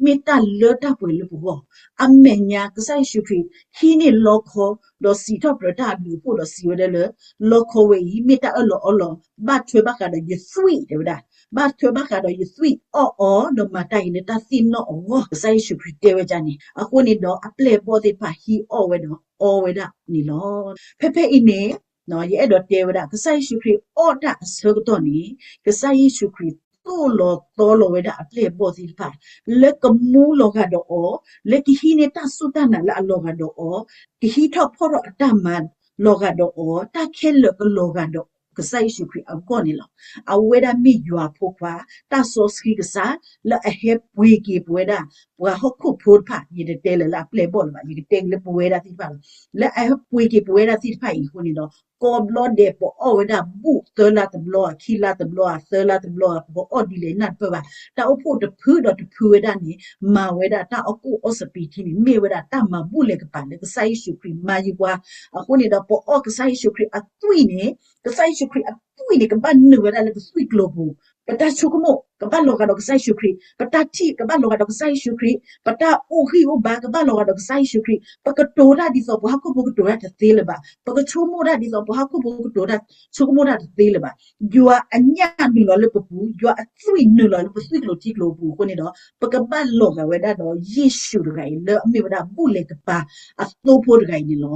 မ့ၢ်တၢ်လၢတၢ်ပှဲၤလၢပဂီၢ်. အမဲာ်ညါ ကစၢ်ယ့ၣ်ၡူးခရံာ် ဟံးန့ၢ်လီခီ ဒီးစံးထီၣ်ပတြၢၤတၢ်အဘျုးအဖှိၣ်ဒီးစံးဝဲဒၣ်လၢ လီခီဝဲအံၤ မ့ၢ်တၢ်အၢၣ်လီၤအီလီၤ ဘၣ်ထွဲဘၣ်ဃးဒီးယသွံၣ် တဲဝဲဒၣ်, ဘၣ်ထွဲဘၣ်ဃးဒီးယသွံၣ် အီၣ်အီၤ ဒီးမၤတၢ်အံၤလၢတၢ်သ့ၣ်နီၣ်အဂီၢ် ကစၢ်ယ့ၣ်ၡူးခရံာ်တဲဝဲဒ်န့ၣ်. အဃိန့ၣ်ဒီး အပျဲၢ်အဘီၣ်သ့ၣ်တဖၣ်ဟံးအီၣ်ဝဲဒီးအီဝဲဒၣ်န့ၣ်လီၤ. ဖဲဖဲအံၤန့ၣ် ယအဲၣ်ဒိးတဲဝဲဒၣ် ကစၢ်ယ့ၣ်ၡူးခရံာ်အီၣ်တၢ်အဆၢကတီၢ်န့ၣ် ကစၢ်ယ့ၣ်ၡူးခရံာ်သိၣ်လီၤသီလီၤဝဲဒၣ်အပျဲၢ်အဘီၣ်သ့ၣ်တဖၣ် လၢကမူလီၤဂာ်ဒီးအီၤ, လၢကဟံးန့ၢ်တၢ်စူၢ်တၢ်နာ်လၢအလီၤဂာ်ဒီးအီၤ, ကဟံးထီၣ်ဖီၣ်ထီၣ်အတၢ်မၤလီၤဂာ်ဒီးအီၤ, တၢ်ခဲလၢာ်ကလီၤဂာ်ဒီးကစၢ်ယ့ၣ်ၡူးခရံာ်အဂီၢ်န့ၣ်လီၤ. အဝဲဒၣ်မ့ၢ်ယွၤဖိခွါ တၢ်စီဆှံကစၢ် လၢအဟဲပှ့ၤက့ၤပဝဲဒၣ် ပှၤဟီၣ်ခိၣ်ဖိတဖၣ်, ယတတဲလၢၤလၢအပျဲၢ်အဘီၣ်လၢၤဘၣ်, ယကတဲက့ၤလၢပဝဲဒၣ်သ့ၣ်တဖၣ်လီၤ. လၢအဟဲပှ့ၤက့ၤပဝဲဒၣ်သ့ၣ်တဖၣ်အံၤအဃိန့ၣ်ဒီး ကိးဘျီဒဲး ပအီၣ်ဝဲဒၣ်ဘူၣ်သၢလါတဘျီဧါ, ခံလါတဘျီဧါ, သၢလါတဘျီဧါ, ပကအီၣ်ဒ်လဲၣ်နၢ်တပၢၢ်ဘၣ်. တၢ်အိၣ်ဖှိၣ်တဖုဒီးတဖုဝဲဒၣ်န့ၣ် မၤဝဲဒၣ်တၢ်အီၣ်ကိၣ်အီၣ်စပံးထံန့ၣ် မ့ၢ်ဝဲဒၣ်တၢ်မၤဘူၣ်လဲၤကပၤလၢကစၢ်ယ့ၣ်ၡူးခရံာ်မၤယုၤပှၤ. အဃိန့ၣ်ဒီး ပအီၣ်ကစၢ်ယ့ၣ်ၡူးခရံာ်အသွံၣ်န့ၣ်, ကစၢ်ယ့ၣ်ၡူးခရံာ်အသွံၣ်န့ၣ် ကဘၣ်နုာ်ဝဲဒၣ်လၢပသွံၣ်ကျိၤပူၤ, ပတၢ်ဆိကမိၣ် ကဘၣ်လီၤဂာ်ဒီးကစၢ်ယ့ၣ်ၡူးခရံာ်, ပတၢ်ထံၣ်ကဘၣ်လီၤဂာ်ဒီးကစၢ်ယ့ၣ်ၡူးခရံာ်, ပတၢ်အိၣ်ဂံၢ်အိၣ်ဘါကဘၣ်လီၤဂာ်ဒီးကစၢ်ယ့ၣ်ၡူးခရံာ်, ပကတိၤတၢ်ဒ်သိးပှၤဟီၣ်ခိၣ်ဖိကတိၤတၢ်တသ့လၢၤဘၣ်, ပကဆိကမိၣ်တၢ်ဒ်သိးပှၤဟီၣ်ခိၣ်ဖိကတိၤတၢ် ဆိကမိၣ်တၢ်တသ့လၢၤဘၣ်. ယွၤအညၣ်နုာ်လီၤလၢပပူၤ, ယွၤအသွံၣ်နုာ်လီၤလၢပသွံၣ်ကျိၤထံကျိၤအပူၤအဃိန့ၣ်ဒီး ပကဘၣ်လီၤဂာ်ဝဲဒၣ်ဒီးယ့ၣ်ၡူးတဂၤအံၤ လၢအမ့ၢ်ဝဲဒၣ်ဘူၣ်လဲၤကပၤအသိဖိတဂၤအံၤန့ၣ်လီၤ.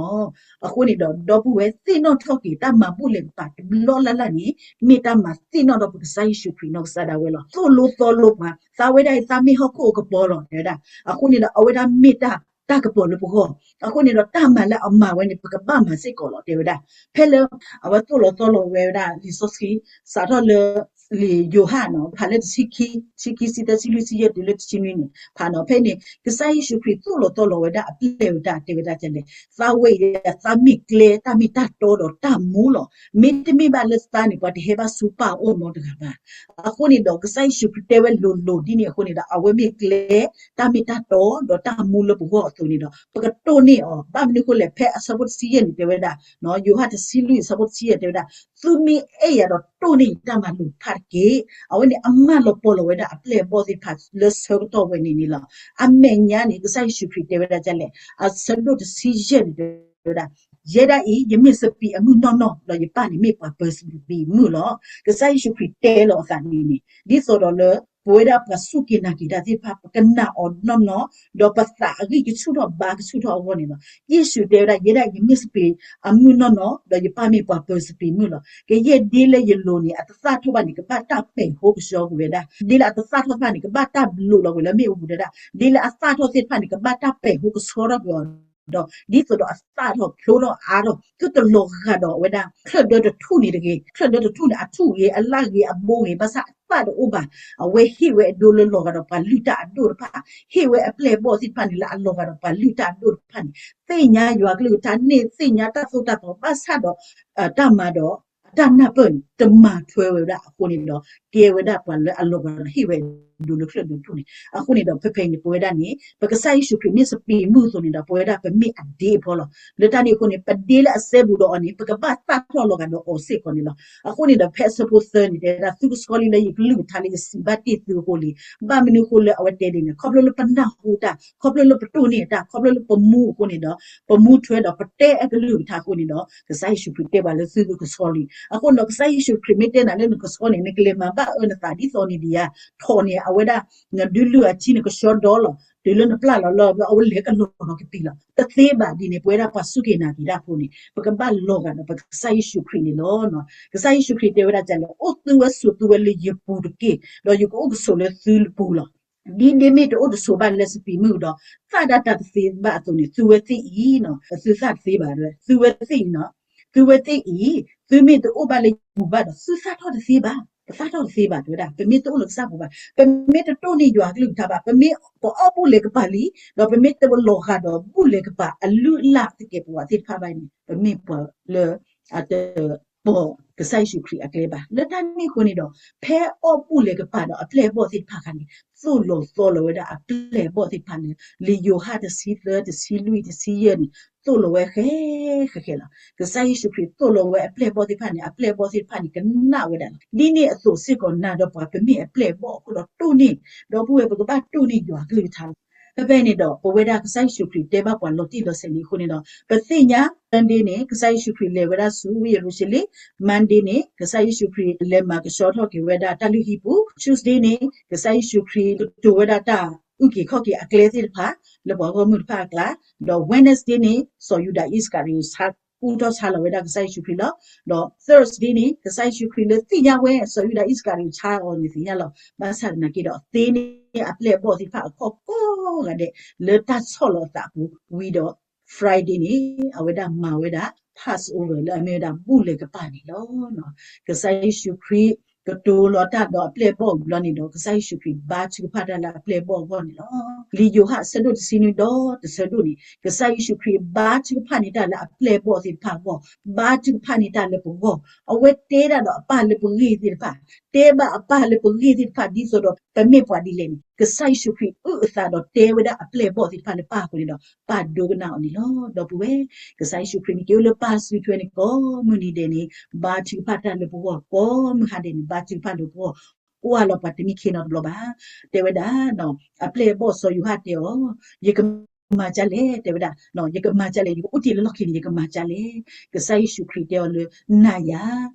အဃိန့ၣ်ဒီး ဒီပုၢ်ဝဲၢ်သ့ၣ်နီၣ်ထီၣ်က့ၤ တၢ်မၤဘူၣ်လဲၤကပၤတဘျီလၢ်လၢ်န့ၣ် မ့ၢ်တၢ်မၤသ့ၣ်နီၣ်ဒီးပကစၢ်ယ့ၣ်ၡူးခရံာ်နီၢ်ကစၢ်ဒၣ်ဝဲလီၤ. သိၣ်လိသီလိပှၤ, သးဝဲဒၣ်အံၤ သးမ့ၢ်ဟီၣ်ခိၣ်အကပီၤလီၤ တဲဝဲဒၣ်. အဃိန့ၣ်ဒီး အဝဲဒၣ်မ့ၢ်တၢ် တၢ်ကပီၤလၢပဂီၢ်, အဃိန့ၣ်ဒီး တၢ်မၤလၢအမၤဝဲန့ၣ် ပကဘၣ်မၤစ့ၢ်ကီးလီၤ တဲဝဲဒၣ်. ဖဲလၢ အဝဲသိၣ်လီၤသီလီၤဝဲဒၣ်လံာ်စီဆှံ စးထီၣ်လၢ လံာ်ယိၤဟၣ်နီၤ ဖးလၢတဆံခံ, တဆံခံဆံသၢဆံလွံၢ်ဆံယဲၢ်တုၤလၢတဆံနွံန့ၣ် ဖးနီၤ ဖဲန့ၣ် ကစၢ်ယ့ၣ်ၡူးခရံာ်သိၣ်လီၤသီလီၤဝဲဒၣ်အပျဲၢ်ဝဲဒၣ် တဲဝဲဒၣ်ဒ်လဲၣ်, သးဝဲအံၤ သးမ့ၢ်ကျဲ တၢ်မ့ၢ်တၢ်တီဒီးတၢ်မူလီၤ. မ့တမ့ၢ်ဘၣ်လၢသးန့ၣ် ပှၤတဟဲဘၣ်ဆူပၢ်အအိၣ်နီတဂၤဘၣ်. အဃိန့ၣ်ဒီး ကစၢ်ယ့ၣ်ၡူးခရံာ်တဲဝဲလိၤလိၤဒ်န့ၣ်အဃိန့ၣ်ဒီး အဝဲမ့ၢ်ကျဲ တၢ်မ့ၢ်တၢ်တီဒီးတၢ်မူလၢပဂီၢ်အသိးန့ၣ်ဒီး ပကတိၢ်န့ၢ်အီၤ. ဘၣ်မနုၤအဃိလဲၣ်, ဖဲအဆၢဖိတဆံယဲၢ်န့ၣ် တဲဝဲဒၣ် ယိၤဟၣ်တဆံလွံၢ်အဆၢဖိတဆံယဲၢ်န့ၣ် တဲဝဲဒၣ်, သုမ့ၢ်အဲၣ်ယၤဒီးတိၢ်န့ၢ်ယတၢ်မၤလိာ်တဖၣ်တက့ၢ်. အဝဲန့ၣ်အမၢလီၤပီၤလီၤဝဲဒၣ်အပျဲၢ်အဘီၣ်သ့ၣ်တဖၣ်လၢဆၢကတီၢ်ဝဲန့ၣ်န့ၣ်လီၤ. အမဲာ်ညါန့ၣ် ကစၢ်ယ့ၣ်ၡူးခရံာ်တဲဝဲဒၣ်ဒ်လဲၣ်, အဆၢဒိၣ်တဆံယဲၢ်န့ၣ် တဲဝဲဒၣ်, ယဲဒၣ်အံၤ ယမ့ၢ်စပံးအမုၢ်နီၢ်နီၢ် ဒီးယပၢ်န့ၣ်မ့ၢ်ပှၤပၢၤစပံးမုၢ်လီၤ. ကစၢ်ယ့ၣ်ၡူးခရံာ်တဲလီၤအသးဒ်န့ၣ် ဒ်သိးဒီးလၢ ပဝဲဒၣ်ပှၤစူၢ်က့ၤနာ်က့ၤတၢ်သ့ၣ်တဖၣ် ပကနာ်အီၤနီၢ်နီၢ် ဒီးပသးအဂံၢ်ကဆူၣ်ထီၣ်ဘါကဆူၣ်ထီၣ်အဂီၢ်န့ၣ်လီၤ. ယ့ၣ်ၡူးတဲဝဲဒၣ် ယဲဒၣ်အံၤ ယမ့ၢ်စပံးအမုၢ်နီၢ်နီၢ် ဒီးယပၢ်မ့ၢ်ပှၤပၢၤစပံးမုၢ်လီၤ. ကယဲၢ်ဒ်လၢယလိၤန့ၣ် အတသၣ်ထီၣ်ဘၣ်န့ၣ် ကဘၣ်တၢ်ပဲာ်ဟိကဆှီကွံာ်ဝဲဒၣ်, ဒ်လၢအတသၣ်ထီၣ်တဖၣ်န့ၣ် ကဘၣ်တၢ်လိးလီၤကွံာ်လၢမ့ၣ်အူပူၤဝဲဒၣ်, ဒ်လၢအသၣ်ထီၣ်သ့ၣ်တဖၣ်န့ၣ် ကဘၣ်တၢ်ပဲာ်ဟိကဆှီထီၣ်ကွံာ်အီၤ ဒီးဒ်သိးဒီးအသၣ်ထီၣ်ဖျိထီၣ်အါထီၣ် သုတလီၤဂာ်ဒီးအဝဲဒၣ် ချၢၣ်ဒၢတထူၣ်န့ၣ်တဂ့ၤ, ချၢၣ်ဒၢတထူၣ်န့ၣ် အထူၣ်ဂ့ၤ အလၣ်ဂ့ၤ အဘိဂ့ၤ ဘၣ်ဆၣ်အသၣ်တအိၣ်ဘၣ်. အဝဲဟ့ၣ်ဝဲအဒိလၢလီၤဂာ်ဒီးပှၤလုၢ်တၢ်အဒိၣ်တဖၣ်, ဟ့ၣ်ဝဲအပျဲၢ်အဘီၣ်သ့ၣ်တဖၣ်န့ၣ် လၢအလီၤဂာ်ဒီးပှၤလုၢ်တၢ်အဒိၣ်တဖၣ်န့ၣ် သ့ၣ်ညါယွၤကလုၢ်ကထါန့ၣ် သ့ၣ်ညါတၢ်သိၣ်တၢ်သီ ဘၣ်ဆၣ်ဒီး တၢ်မၤဒီး အတၢ်နၢ်ပၢၢ်န့ၣ် တမၤထွဲဝဲဒၣ်အဃိန့ၣ်ဒီး ကဲဝဲဒၣ်ပှၤလၢအလီၤဂာ်ဒီးဟ့ၣ်ဝဲဒိလၢချၢၣ်ဒိထူၣ်န့ၣ် အဃိန့ၣ်ဒီး ဖဲဖဲအံၤန့ၣ် ပဝဲဒၣ်န့ၣ် ပကစၢ်ယ့ၣ်ၡူးခရံာ်မ့ၢ်စပံးမုၢ်အသိးန့ၣ်ဒီး ပဝဲဒၣ်ပမ့ၢ်အဒ့အဖီလီၤ. လၢတၢ်န့ၣ်အဃိန့ၣ် ပဒ့လၢအစဲဘူးဒီးအီၤန့ၣ် ပကဘၣ်သၣ်ထီၣ်လီၤဂာ်ဒီးအီၤစ့ၢ်ကီးန့ၣ်လီၤ. အဃိန့ၣ်ဒီး ဖဲအဆၢဖိသၢန့ၣ် တဲဝဲဒၣ် သုကဆှီလံလၢယကလုၢ်ကထါလၢယစံးဘၣ်တ့ၢ်သုအဃိလံ. ဘၣ်မနုၤအဃိလၢအဝဲတဲဒ်န့ၣ် ခီဖျိလၢပနၢ်ဟူတၢ်, ခီဖျိလၢပတိၢ်န့ၢ်တၢ်, ခီဖျိလၢပမူအဃိန့ၣ်ဒီး ပမူထွဲဒီးပတဲအကလုၢ်ကထါအဃိန့ၣ်ဒီး ကစၢ်ယ့ၣ်ၡူးခရံာ်တဲပှၤလၢသုကဆှီလံ. အဃိန့ၣ်ဒီး ကစၢ်ယ့ၣ်ၡူးခရံာ်မ့ၢ်တဲနၤလၢနကဆှီန့ၣ် နကလဲၤမၤဘၣ်အၢနသးဒ်သိးန့ၣ်ဒံးဧါ, ထီၣ်န့ၣ် အဝဲဒၣ် နဒုးလုၢ်အထံနကဆှီဒီလီၤ. တုၤလၢနပျၢ်လီၤလၢ အဝဲလဲၤကလီၤနီၤကပံာ်လီၤ. တသ့ဘၣ်ဒ်န့ၣ် ပဝဲဒၣ်ပှၤစူၢ်က့ၤနာ်က့ၤတၢ်ဖိန့ၣ် ပကဘၣ်လီၤဂာ်ဒီးပကစၢ်ယ့ၣ်ၡူးခရံာ်န့ၣ်လီၤ. ကစၢ်ယ့ၣ်ၡူးခရံာ်တဲဝဲဒၣ်ဒ်လဲၣ်, အိၣ်သုဝဲဆိးသုဝဲလၢယပူၤတက့ၢ်, ဒီးယကအိၣ်ကဆိးလၢသုပူၤလီၤ. ဒ်ဒ့မ့ၢ်တအိၣ်တဆိးဘၣ်လၢစပံးမုၢ်ဒီး သၣ်ဒၣ်တၢ်တသ့ဘၣ်အသိးန့ၣ် သုဝဲသ့ၣ်အံၤ, သုသၣ်တသ့ဘၣ်, သုဝဲသ့ၣ်အံၤနီၤ, သုဝဲသ့ၣ်အံၤ သုမ့ၢ်တအိၣ်ဘၣ်လၢယပူၤဘၣ်ဒီး သုသၣ်ထီၣ်တသ့ဘၣ်, ပသၣ်ထီၣ်တသ့ဘၣ် တဲဝဲဒၣ်. ပမ့ၢ်တအိၣ်လၢကစၢ်ပူၤဘၣ်, ပမ့ၢ်တတိၢ်န့ၢ်ယွၤကလုၢ်ကထါဘၣ်, ပမ့ၢ်ပအီၣ်ဘူၣ်လဲၤကပၤလံ, ဒီးပမ့ၢ်တလီၤဂာ်ဒီးဘူၣ်လဲၤကပၤအလုၢ်အလၢ်သကဲးပဝးသ့ၣ်တဖၣ်ဘၣ်န့ၣ် ပမ့ၢ်ပှၤလၢအတ ပိာ်ကစၢ်ယ့ၣ်ၡူးခရံာ်အကျဲဘၣ်. လၢတၢ်န့ၣ်အဃိန့ၣ်ဒီး ဖဲအီၣ်ဘူၣ်လဲၤကပၤဒီးအပျဲၢ်အဘီၣ်သ့ၣ်တဖၣ်အခါန့ၣ် သိၣ်လီၤသီလီၤဝဲဒၣ်အပျဲၢ်အဘီၣ်သ့ၣ်တဖၣ်လၢ လံာ်ယိၤဟၣ်တဆံသၢ တဆံလွံၢ် တဆံယဲၢ်န့ၣ် သိၣ်လီၤဝဲဃဲ ဃဲဃဲလီၤ. ကစၢ်ယ့ၣ်ၡူးခရံာ်သိၣ်လီၤဝဲအပျဲၢ်အဘီၣ်သ့ၣ်တဖၣ်န့ၣ် အပျဲၢ်အဘီၣ်သ့ၣ်တဖၣ်န့ၣ် ကနၣ်ဝဲဒၣ်လီၤ. ဒ်န့ၣ်အသိးစ့ၢ်ကီး နၤဒီးပှၤပမ့ၢ်အပျဲၢ်အဘီၣ်အဃိဒီးတိၢ်န့ၢ်, ဒီပုၢ်ဝဲၢ် ပကဘၣ်တိၢ်န့ၢ်ယွၤကလုၢ်ကထါလီၤ. ဖဲဖဲန့ၣ်ဒီး ပဝဲဒၣ်ကစၢ်ယ့ၣ်ၡူးခရံာ်တဲဘၣ်ပှၤလီၤတံၢ်လီၤဆဲးလံအဃိန့ၣ်ဒီး ပသ့ၣ်ညါ Sunday န့ၣ် ကစၢ်ယ့ၣ်ၡူးခရံာ်လဲၤဝဲဒၣ်ဆူဝ့ၢ်ယရူၤၡလ့ၣ်, Monday န့ၣ် ကစၢ်ယ့ၣ်ၡူးခရံာ်လဲၤမၤကဆှီထီၣ်က့ၤဝဲဒၣ်တၢ်လုၢ်ဟံၣ်ပူၤ, Tuesday န့ၣ် ကစၢ်ယ့ၣ်ၡူးခရံာ်ကတိၤဝဲဒၣ်တၢ်အုၣ်က့ၤခီၣ်က့ၤအကျဲသ့ၣ်တဖၣ် လၢပှၤဂီၢ်မုၢ်တဖၣ်အကျါ, ဒီး Wednesday န့ၣ် စီၤယူဒၤအံၣ်စကၤရံၤယိၤ ဆါကူၣ်ထီၣ်ဆါလီၤဝဲဒၣ်ကစၢ်ယ့ၣ်ၡူးခရံာ်လီၤ. ဒီး Thursday န့ၣ် ကစၢ်ယ့ၣ်ၡူးခရံာ်လၢသ့ၣ်ညါဝဲ စီၤယူဒၤအံၣ်စကၤရံၤယိၤဆါအီၤန့ၣ်သ့ၣ်ညါလီၤ. ဘၣ်ဆၣ်သနာ်က့ဒီး သ့န့ၢ်အပျဲၢ်အဘီၣ်သ့ၣ်တဖၣ်အခီၣ်ကိးဂၤဒဲး လၢတၢ်ဆီၣ်လီၤအသးအပူၤဝံၤဒီး Friday န့ၣ် အဝဲဒၣ်မၤဝဲဒၣ် Passover လၢအမ့ၢ်ဝဲဒၣ်ဘူၣ်လဲၤကပၤန့ၣ်လီၤ. ကစၢ်ယ့ၣ်ၡူးခရံာ်ကတိၤလီၤတၢ်ဒီးအပျဲၢ်အဘီၣ်အဘျီန့ၣ်ဒီး ကစၢ်ယ့ၣ်ၡူးခရံာ်ဘါထုကဖၣ်တၢ်လၢအပျဲၢ်အဘီၣ်အဂီၢ်န့ၣ်လီၤ. လံာ်ယိၤဟၣ်အဆၢဒိၣ်တဆံနွံဒီးတဆၢဒိၣ်န့ၣ် ကစၢ်ယ့ၣ်ၡူးခရံာ်ဘါထုကဖၣ်န့ၢ်တၢ်လၢအပျဲၢ်အဘီၣ်သ့ၣ်တဖၣ်အဂီၢ်, ဘါထုကဖၣ်န့ၢ်တၢ်လၢပဂီၢ်, အဝဲတဲဒၣ်ဒီးအပၢ်လၢပဂ့ၢ်သ့ၣ်တဖၣ်, တဲဘၣ်အပၢ်လၢပဂ့ၢ်သ့ၣ်တဖၣ် ဒ်သိးဒီးပမ့ၢ်ပှၤဒ်လဲၣ်န့ၣ် ကစၢ်ယ့ၣ်ၡူးခရံာ်အုၣ်အသးဒီးတဲဝဲဒၣ်အပျဲၢ်အဘီၣ်သ့ၣ်တဖၣ်လၢပၢ်အဃိန့ၣ်ဒီး ပၢ်ဒိကနၣ်အီၤန့ၣ်လီၤ. ဒီပုၢ်ဝဲၢ် ကစၢ်ယ့ၣ်ၡူးခရံာ်န့ၣ် က့ၤအိၣ်လၢပၢ်စုထွဲန့ၣ် ကိးမုၢ်နံၤဒဲးန့ၣ် ဘါထုကဖၣ်တၢ်လၢပဂီၢ်, ကိးမုၢ်ဟါဒဲးန့ၣ် ဘါထုကဖၣ်လၢပဂီၢ်, အိၣ်အါလီၤပှၤတမံခ့နီတဘျီဘၣ်. တဲဝဲဒၣ် အပျဲၢ်အဘီၣ်စီၤယိၤဟၣ်တဲအီၤ, ယကမၤဒ်လဲၣ်, တဲဝဲဒၣ်, ယကမၤဒ်လဲၣ်, ယကအိၣ်တ့ၢ်လၢလီၢ်ခံန့ၣ် ယကမၤဒ်လဲၣ်. ကစၢ်ယ့ၣ်ၡူးခရံာ်တဲအီၤလၢ နၤယၤ,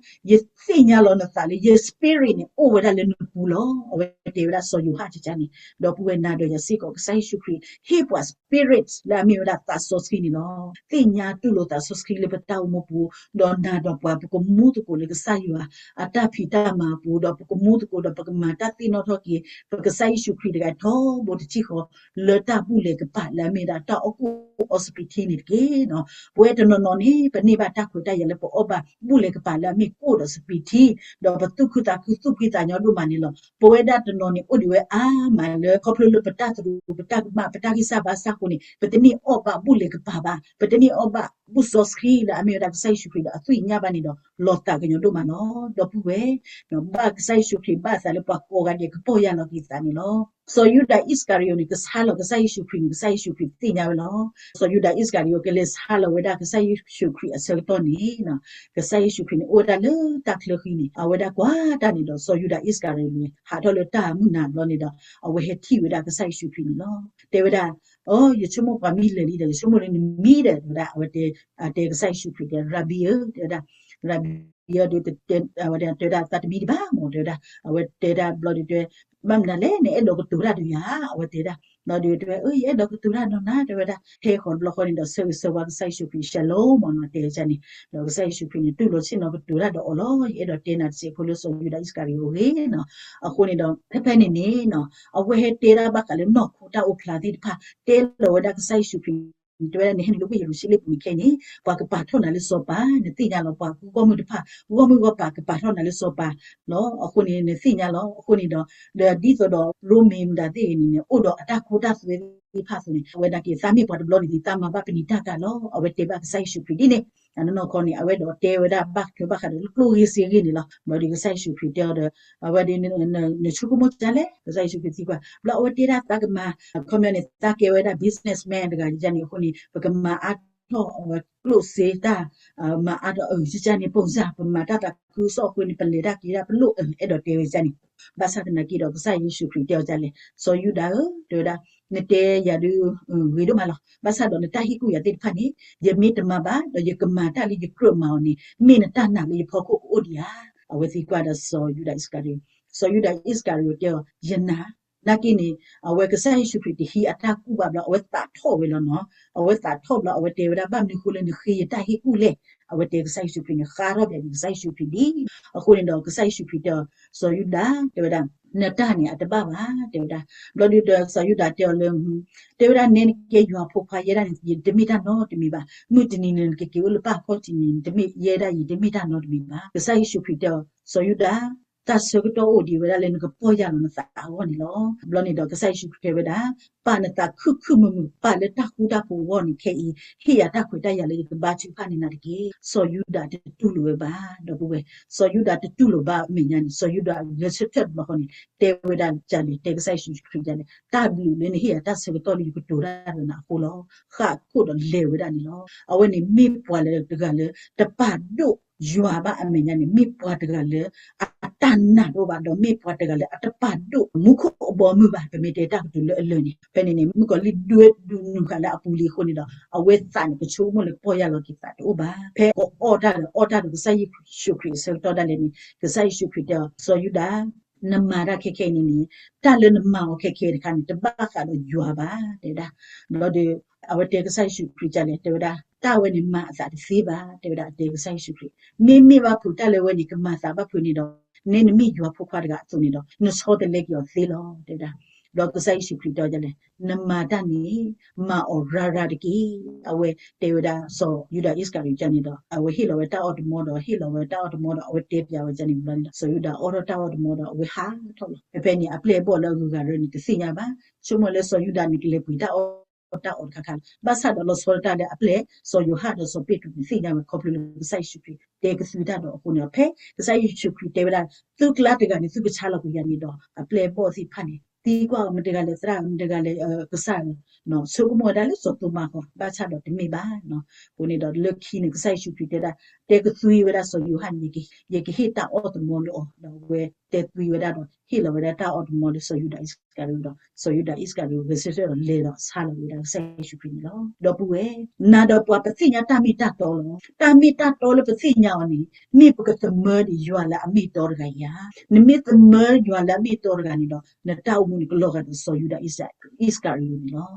ယသ့ၣ်ညါလီၤနသးလၢယ spirit န့ၣ် အိၣ်ဝဲဒၣ်လၢနပူၤလီၤ. အဝဲတဲဝဲဒၣ်စီၤယိၤဟၣ်ကကန့ၣ်, ဒီပုၢ်ဝဲၢ်နၤဒီးယၤစ့ၢ်ကီး ကစၢ်ယ့ၣ်ၡူးခရံာ် ဟ့ၣ်ပှၤ spirit လၢအမ့ၢ်ဝဲဒၣ်သးစီဆှံန့ၣ်လီၤ. သ့ၣ်ညါတူၢ်လိာ်သးစီဆှံလၢပတၢ်အိၣ်မူပူၤ, ဒီးနၤဒီးပှၤ ပကမူသကိးလၢကစၢ်ယွၤ အတၢ်ဖံးတၢ်မၤအပူၤ, ဒီးပကမူသကိးဒီးပကမၤတၢ်သ့ၣ်နီၣ်ထီၣ်က့ၤ ပကစၢ်ယ့ၣ်ၡူးခရံာ်တဂၤထီဘိတစဲးဃီ လၢတၢ်ဘူၣ်လဲၤကပၤလၢအမ့ၢ်ဒၣ်တၢ်အီၣ်ကူၣ်အီစပံးထံန့ၣ်တက့ၢ်. ပဝဲတနီၤနီၤန့ၣ် ပန့ၢ်ဘၣ်တၢ်ခွဲးတၢ်ယာ်လၢပအီၣ်ဘၣ်ဘူၣ်လဲၤကပၤလၢအမ့ၢ်ကူၣ်ဒီးစပံးထံ, ဒီးပသူၣ်ခုသးခုသူၣ်ဖှံသးညီဒိၣ်မးန့ၣ်လီၤ. ပဝဲဒၣ်တနီၤန့ၣ် အိၣ်ဒံးဝဲအါမးလၢ ခီဖျိလၢပတၢ်သရူး ပတၢ်ကမၣ် ပတၢ်ဂံၢ်စၢ်ဘါစၢ်အဃိန့ၣ် ပတန့ၢ်အီၣ်ဘၣ်ဘူၣ်လဲၤကပၤဘၣ်, ပတန့ၢ်အီၣ်ဘၣ်ဘူၣ်စီဆှံလၢအမ့ၢ်ဝဲဒၣ်ကစၢ်ယ့ၣ်ၡူးခရံာ်ဒီးအသွံၣ်ညၣ်ဘၣ်န့ၣ်ဒီး လီၤသးကညီၤဒိၣ်မးလီၤ. ဒီပုၢ်ဝဲၢ် ဘၣ်ကစၢ်ယ့ၣ်ၡူးခရံာ်ဘၣ်အသးလၢပှၤကိးဂၤဒဲးကပီၢ်ယၢ်လီၤက့ၤသးန့ၣ်လီၤ. စီၤယူဒၤအံၣ်စကၤရံၤယိာ်န့ၣ် ကဆါလီၤကစၢ်ယ့ၣ်ၡူးခရံာ်န့ၣ် ကစၢ်ယ့ၣ်ၡူးခရံာ်သ့ၣ်ညါဝဲလီၤ. စီၤယူဒၤအံၣ်စကၤရံၤယိာ်ကလဲၤဆါလီၤဝဲဒၣ်ကစၢ်ယ့ၣ်ၡူးခရံာ်အဆၢကတီၢ်န့ၣ် ကစၢ်ယ့ၣ်ၡူးခရံာ်န့ၣ် အိၣ်ဝဲဒၣ်လၢတၢ်ချၢဃံန့ၣ် အဝဲဒၣ်ကွၢ်တၢ်န့ၣ်ဒီး စီၤယူဒၤအံၣ်စကၤရံၤယိာ်န့ၣ် ဟးထီၣ်လၢတၢ်မုၢ်နၤဘျီန့ၣ်ဒီး အဝဲဟဲထံၣ်ဝဲဒၣ်ကစၢ်ယ့ၣ်ၡူးခရံာ်န့ၣ်လီၤ. တဲဝဲဒၣ် အိ ယဆိကမိၣ်ပှၤမံလၢာ်လံဒီး ယဆိကမိၣ်လၢနမံဒီး တဲဝဲဒၣ် အဝဲတဲ တဲကစၢ်ယ့ၣ်ၡူးခရံာ်တဲ ရၤဘံဧၢ တဲဝဲဒၣ် ရၤဘံဧၢ ဒီး တဲဝဲဒၣ် တဲဝဲဒၣ်သးတမံတဘၣ်မၢ် တဲဝဲဒၣ် အဝဲတဲဒၣ်ဘျီဒီးတဲ ဘၣ်မနုၤလဲၣ် နအဲၣ်ဒိးကတိၤတၢ်ဒီးယၤ အဝဲတဲဒၣ် ဘျီဒီးတဲဝဲ အၢ ယအဲၣ်ဒိးကတိၤတၢ်ဒီးနၤ တဲဝဲဒၣ် ဟဲဃီၤတဘျီဃီန့ၣ်ဒီး ဆၢဂ့ၤဆၢဝါကစၢ်ယ့ၣ်ၡူးခရံာ် ရှဲလိမၢ်နီၤ တဲဝဲန့ၣ် ဒီးကစၢ်ယ့ၣ်ၡူးခရံာ်န့ၣ် တူၢ်လိာ်ဆ့ၣ်နီၤကတိၤတၢ်ဒီးအီၤလီၤ ယအဲၣ်ဒိးတဲနၤတစဲးဖိလၢစီၤယူဒၤအံၣ်စကၤရံၤယိာ်အဂ့ၢ်နီၤ အဃိန့ၣ်ဒီး ဖဲဖဲန့ၣ်န့ၣ်နီၤ အဝဲဟဲတဲဒၣ်ဘၣ်ဃးလၢနီၢ်ခိတၢ်အိၣ်ဖျါသ့ၣ်တဖၣ် တဲလီၤဝဲဒၣ်ကစၢ်ယ့ၣ်ၡူးခရံာ် တဲဝဲဒၣ် နဟဲနုာ်လၢဝ့ၢ်ယရူၤၡလ့ၣ်ပူၤန့ၣ်ခဲအံၤန့ၣ် ပှၤကပာ်ထီၣ်နၤလၢစီၤပၤ နသ့ၣ်ညါလီၤ ပှၤဂီၢ်မုၢ်တဖၣ် ဂီၢ်မုၢ်ဂီၢ်ပၤကပာ်ထီၣ်နၤလၢစီၤပၤလီၤ အဃိန့ၣ် နသ့ၣ်ညါလီၤ အဃိန့ၣ်ဒီး ဒီးဒ်သိးဒီးရိမ့ၤမတၤသ့ၣ်ဂ့ၤန့ၣ်န့ၣ် အိၣ်ဒီးအတၢ်ခိတၢ်သွဲသ့ၣ်တဖၣ်အသိးန့ၣ် အဝဲဒၣ်က့ၤသးမ့ၢ်ပှၤတဘျီန့ၣ် သးမၤဘၣ်ပနံာ်တၢ်ကၤလီၤ အဝဲတဲဘၣ်ကစၢ်ယ့ၣ်ၡူးခရံာ်ဒ်န့ၣ် အနီၢ်နီၢ်ခီန့ၣ် အဝဲဒိးတဲဝဲဒၣ်ဘၣ်ထွဲဘၣ်ဃးဒီးလၢကျိၣ်ဂ့ၤစ့ဂ့ၤန့ၣ်လီၤ ဘျီဒီးကစၢ်ယ့ၣ်ၡူးခရံာ်တဲအီၤဒီး အဝဲဒၣ် နဆိကမိၣ်ဒ်လဲၣ် ကစၢ်ယ့ၣ်ၡူးခရံာ်သံကွၢ် ဘျီအဝဲတဲဒၣ်သးကမၤ ခီပညီန့ၣ် သးကဲဝဲဒၣ် businessman တဂၤန့ၣ်အဃိန့ၣ် ပကမၤအါထီၣ်အဝဲကျိၣ်စ့တၢ် မၤအါထီၣ်အၢ ကန့ၣ် ပုံစံ ပမၤတၢ်သးခုကစီၣ်အဃိန့ၣ် ပလဲၤတၢ်က့ၤဒၣ်ပလိၣ်အၢ အဲၣ်ဒိးတဲဝဲန့ၣ် ဘၣ်ဆၣ်သနာ်က့ဒီး ကစၢ်ယ့ၣ်ၡူးခရံာ်တဲအီၤဒ်လဲၣ် စီၤယူဒၤဧၢ တဲဝဲဒၣ် နတဲယၤဒုး ဂ့ၤဒိၣ်မးလီၤ ဘၣ်ဆၣ်ဒီးနတၢ်ဟ့ၣ်ကူၣ်ယၤသ့ၣ်တဖၣ်န့ၣ် ယမ့ၢ်တမၤဘၣ် ဒီးယကမၤတၢ်လၢယကြၢးမၤအီၤန့ၣ် မ့ၢ်နတၢ်နာ်လၢယဖီခိၣ်ကအိၣ်ဒံးဧါ အဝဲသံကွၢ်ဒီးစီၤယူဒၤအံၣ်စကၤရံၤ စီၤယူဒၤအံၣ်စကၤရံၤတဲအီၤ ယနာ် နာ်က့န့ၣ် အဝဲကစၢ်ယ့ၣ်ၡူးခရံာ်တဟံးအတၢ်ကူၣ်ဘၣ်ဘျီ အဝဲသးထီၣ်ဝဲလီၤနီၤ အဝဲသးထီၣ်ဘျီ အဝဲတဲဝဲဒၣ် ဘၣ်မနုၤဃိလၢနဃ့ယတၢ်ဟ့ၣ်ကူၣ်လဲၣ် အဝဲတဲကစၢ်ယ့ၣ်ၡူးခရံာ်န့ၣ် ဃါထီၣ်ဘၣ်ကစၢ်ယ့ၣ်ၡူးခရံာ်ဒ် အဃိန့ၣ်ဒီး ကစၢ်ယ့ၣ်ၡူးခရံာ်တဲအီၤ စီၤယူဒၤ တဲဝဲဒၣ် နတၢ်န့ၣ် အတဘၣ်ဘၣ် တဲဝဲဒၣ် ဘျီဒုးဒီးစီၤယူဒၤတဲအီၤလၢ တဲဝဲဒၣ်နဲနကဲယွၤဖိခွါယဲဒၣ်န့ၣ် ယတမ့ၢ်တၢ်နီတမံၤဘၣ် မုၢ်တနံၤန့ၣ် နကက့ၤအိၣ်လၢပၢ်ခီၣ်ထံးန့ၣ် နတမ့ၢ်ယဲဒၣ် ယတမ့ၢ်တၢ်နီတမံၤဘၣ် ကစၢ်ယ့ၣ်ၡူးခရံာ်တဲအီၤ စီၤယူဒၤ တၢ်ဆၢကတီၢ်အိၣ်ဒံးဝဲဒၣ်လၢနကပီၢ်ယၢ်လီၤနသးအဂီၢ်န့ၣ်လီၤ. ဘျီန့ၣ်ဒီးကစၢ်ယ့ၣ်ၡူးခရံာ်တဲဝဲဒၣ် ပာ်နသးခုခုမုာ်မုာ် ပာ်လၢတၢ်ဃူတၢ်ဖိးအဂီၢ်န့ၣ် ခဲအံၤ ဟ့ၣ်ယၤတၢ်ခွဲးတၢ်ယာ်လၢယကဘါထုကဖၣ်န့ၢ်နၤတက့ၢ်. စီၤယူဒၤတတူၢ်လိာ်ဝဲဘၣ် ဒီပုၢ်ဝဲၢ် စီၤယူဒၤတတူၢ်လိာ်ဘၣ်အမဲာ်ညါန့ၣ် စီၤယူဒၤဂဲၤဆၢထၢၣ်တဘျီဃီန့ၣ် တဲဝဲဒၣ်ဒ်လဲၣ် တဲကစၢ်ယ့ၣ်ၡူးခရံာ်ဒ်လဲၣ် တၢ်ဘျုးလၢနဟ့ၣ်ယၤတၢ်ဆၢကတီၢ်လၢယကတိၤတၢ်ဒီးနၤအဃိလီၤ. ဃၣ်ခိၣ်ဒီးလဲၤဝဲဒၣ်န့ၣ်လီၤ. အဝဲန့ၣ်မ့ၢ်ပှၤလၢတဂၤလၢ တပာ်ဒိၣ်ယွၤဘၣ်အမဲာ်ညါန့ၣ် မ့ၢ်ပှၤတဂၤလၢ အတၢ်နာ်တအိၣ်ဘၣ် ဒီးမ့ၢ်ပှၤတဂၤလၢအတပာ်ဒိၣ်မူခိၣ်အဘီအမုၢ်ဘၣ် ပမ့ၢ်တဲတၢ်ကတိၤလၢအလၢာ်န့ၣ် ဖဲန့ၣ်န့ၣ် မုၣ်ကီၤလံၢ်ဒွဲဒုးနုာ်ဃာ်လၢအပူၤလံအဃိန့ၣ်ဒီး အဝဲသးန့ၣ် ကဆိကမိၣ်လၢကပီၢ်ယၢ်လီၤက့ၤသးတအိၣ်ဘၣ်. ဖဲကအီၣ်တၢ်ဒီးအီၣ်တၢ်ဒီးကစၢ်ယ့ၣ်ၡူးခရံာ်အဆၢကတီၢ်ဒၣ်လဲာ်န့ၣ် ကစၢ်ယ့ၣ်ၡူးခရံာ်တဲအီၤ စီၤယူဒၤ နမၤတၢ်ခဲခဲအံၤန့ၣ်န့ၣ် တၢ်လၢနမၤအီၤခဲခဲတခါန့ၣ် တဘၣ်ဃးဒီးယွၤဘၣ် တဲဝဲဒၣ်. ဘျီဒီး အဝဲတဲကစၢ်ယ့ၣ်ၡူးခရံာ်ဒ်လဲၣ် တဲဝဲဒၣ် တၢ်ဝဲန့ၣ်မၤအသးတသ့ဘၣ် တဲဝဲဒၣ် အတဲကစၢ်ယ့ၣ်ၡူးခရံာ် မ့မ့ၢ်ဘၣ်ဖုးတၢ်လၢဝဲန့ၣ် ကမၤသးဘၣ်ဖုးန့ၣ်ဒီး နဲနမ့ၢ်ယွၤဖိခွါတဂၤအသိးန့ၣ်ဒီး နဆီတလဲက့ၤအီၤသ့လီၤ တဲဝဲဒၣ်. ဘျီကစၢ်ယ့ၣ်ၡူးခရံာ်တဲဒ်လဲၣ် နမၤတၢ်န့ၣ် မၤအီၤရၤရၤတက့ၢ်. အဝဲတဲဝဲဒၣ် စီၤယူဒၤအံၣ်စကၤရံၤယၤန့ၣ်ဒီး အဝဲဟ့ၣ်လီၤဝဲတၢ်အီၣ်တမီဒီး ဟ့ၣ်လီၤဝဲတၢ်အီၣ်တမီဒီး အဝဲတဲပျးဝဲဒ်န့ၣ်ဘျီန့ၣ်ဒီး စီၤယူဒၤအီၣ်ထီၣ်တၢ်အီၣ်တမီဒီး အဝဲဟးထီၣ်လီၤ. ဖဲဖဲန့ၣ် အပျဲၢ်အဘီၣ်လၢအဂုၤအဂၤရၢန့ၣ် တသ့ၣ်ညါဘၣ်. ဆိကမိၣ်လၢစီၤယူဒၤန့ၣ် ကလဲၤပှ့ၤတၢ်အီၣ်တၢ်အီတခါခါလီၤ. ဘၣ်ဆၣ်ဒီးလီၤဆီဒၣ်တၢ်လၢအပျဲၢ် စီၤယိၤဟၣ်ဒီးစီၤပ့းတရူးန့ၣ် သ့ၣ်ညါဝဲခီဖျိလၢကစၢ်ယ့ၣ်ၡူးခရံာ် တဲကသွံတၢ်ဒီးအဃိန့ၣ်လီၤ. ဖဲကစၢ်ယ့ၣ်ၡူးခရံာ်တဲဝဲဒၣ် သုကျါတဂၤန့ၣ် သုကဆါလီၤကွံာ်ယၤန့ၣ်ဒီး အပျဲၢ်အဘီၣ်သ့ၣ်တဖၣ်န့ၣ် သံကွၢ်အီၤ မတၤတဂၤလဲၣ်သရၣ် မတၤတဂၤလဲၣ်ကစၢ် ဆိကမိၣ်ဝဲဒၣ်လၢစီၤသိမၤဃီ ဘၣ်ဆၣ်ဒီးတမ့ၢ်ဘၣ်. အဃိန့ၣ်ဒီးလၢခံန့ၣ် ကစၢ်ယ့ၣ်ၡူးခရံာ်တဲဒၣ် တဲကသွံဝဲဒၣ်စီၤယိၤဟၣ်န့ၣ် ယကဟ့ၣ်တၢ်အီၣ်တမီလၢအီၤ ဒီးအဝဲတဲသွံဝဲဒၣ်ဒီး ဟ့ၣ်လီၤဝဲဒၣ်တၢ်အီၣ်တမီလၢစီၤယူဒၤအံၣ်စကၤရံယိၤဒီး စီၤယူဒၤအံၣ်စကၤရံယိၤဂဲၤဆၢထၢၣ်ဒီးလဲၤဒီးဆါလီၤဝဲဒၣ်ကစၢ်ယ့ၣ်ၡူးခရံာ်န့ၣ်လီၤ. ဒီပုၢ်ဝဲၢ်, နၤဒီးပှၤပသ့ၣ်ညါတၢ်မ့ၢ်တၢ်တီလီၤ. တၢ်မ့ၢ်တၢ်တီလၢပသ့ၣ်ညါအီၤန့ၣ် မ့ၢ်ပကသမၢန့ၣ် ယွၤလၢအမ့ၢ်တီတဂၤဧါ. နမ့ၢ်သမၢယွၤလၢအမ့ၢ်တီတဂၤန့ၣ်ဒီး နတၢ်အိၣ်မူန့ၣ် ကလီၤဂာ်ဒီးစီၤယူဒၤအံၣ်စကၤရံယိၤန့ၣ်လီၤ.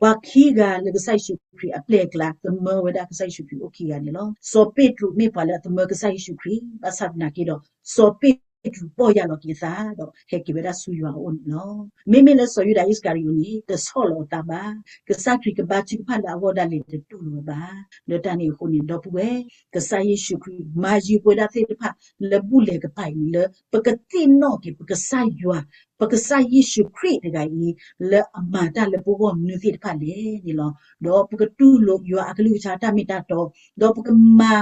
ပှၤခံဂၤလၢကစၢ်ယ့ၣ်ၡူးခရံာ်အပျဲၢ်အကျါ သမၢဝဲဒၣ်ကစၢ်ယ့ၣ်ၡူးခရံာ်အိၣ်ခံဂၤန့ၣ်လီၤ. စီၤပ့းတရူးမ့ၢ်ပှၤလၢအသမၢကစၢ်ယ့ၣ်ၡူးခရံာ် ဘၣ်ဆၣ်သနာ်က့ဒီး စီၤပ့းတရူးပီၢ်ယၢ်လီၤက့ၤအသးဒီး ဟဲက့ၤဝဲဒၣ်ဆူယွၤအအိၣ်န့ၣ်လီၤ. မ့မ့ၢ်လၢစီၤယူဒၤအံၣ်စကၤရံယိၤန့ၣ် တဆီၣ်လီၤအသးဘၣ်. ကစၢ်ခရံာ်ကဘါထုကဖၣ်လၢအဂီၢ်ဒၣ်လဲာ်တတူၢ်လိာ်ဝဲဘၣ်. လၢတၢ်န့ၣ်အဃိန့ၣ် ဒီပုၢ်ဝဲၢ်, ကစၢ်ယ့ၣ်ၡူးခရံာ်မၤယုၤပဝဲဒၣ်သ့ၣ်တဖၣ် လၢဘူၣ်လဲၤကပၤအံၤန့ၣ် လၢပကသ့ၣ်နီၣ်က့ၤပကစၢ်ယွၤ, ပကစၢ်ယ့ၣ်ၡူးခရံာ်တဂၤအံၤ လၢအမၤတၢ်လၢပဂီၢ်မနုၤသ့ၣ်တဖၣ်လဲၣ်န့ၣ်လီၤ. ဒီးပကတူၢ်လိာ်ယွၤအကလုၢ်ကထါတၢ်မ့ၢ်တၢ်တီ, ဒီးပကမၤ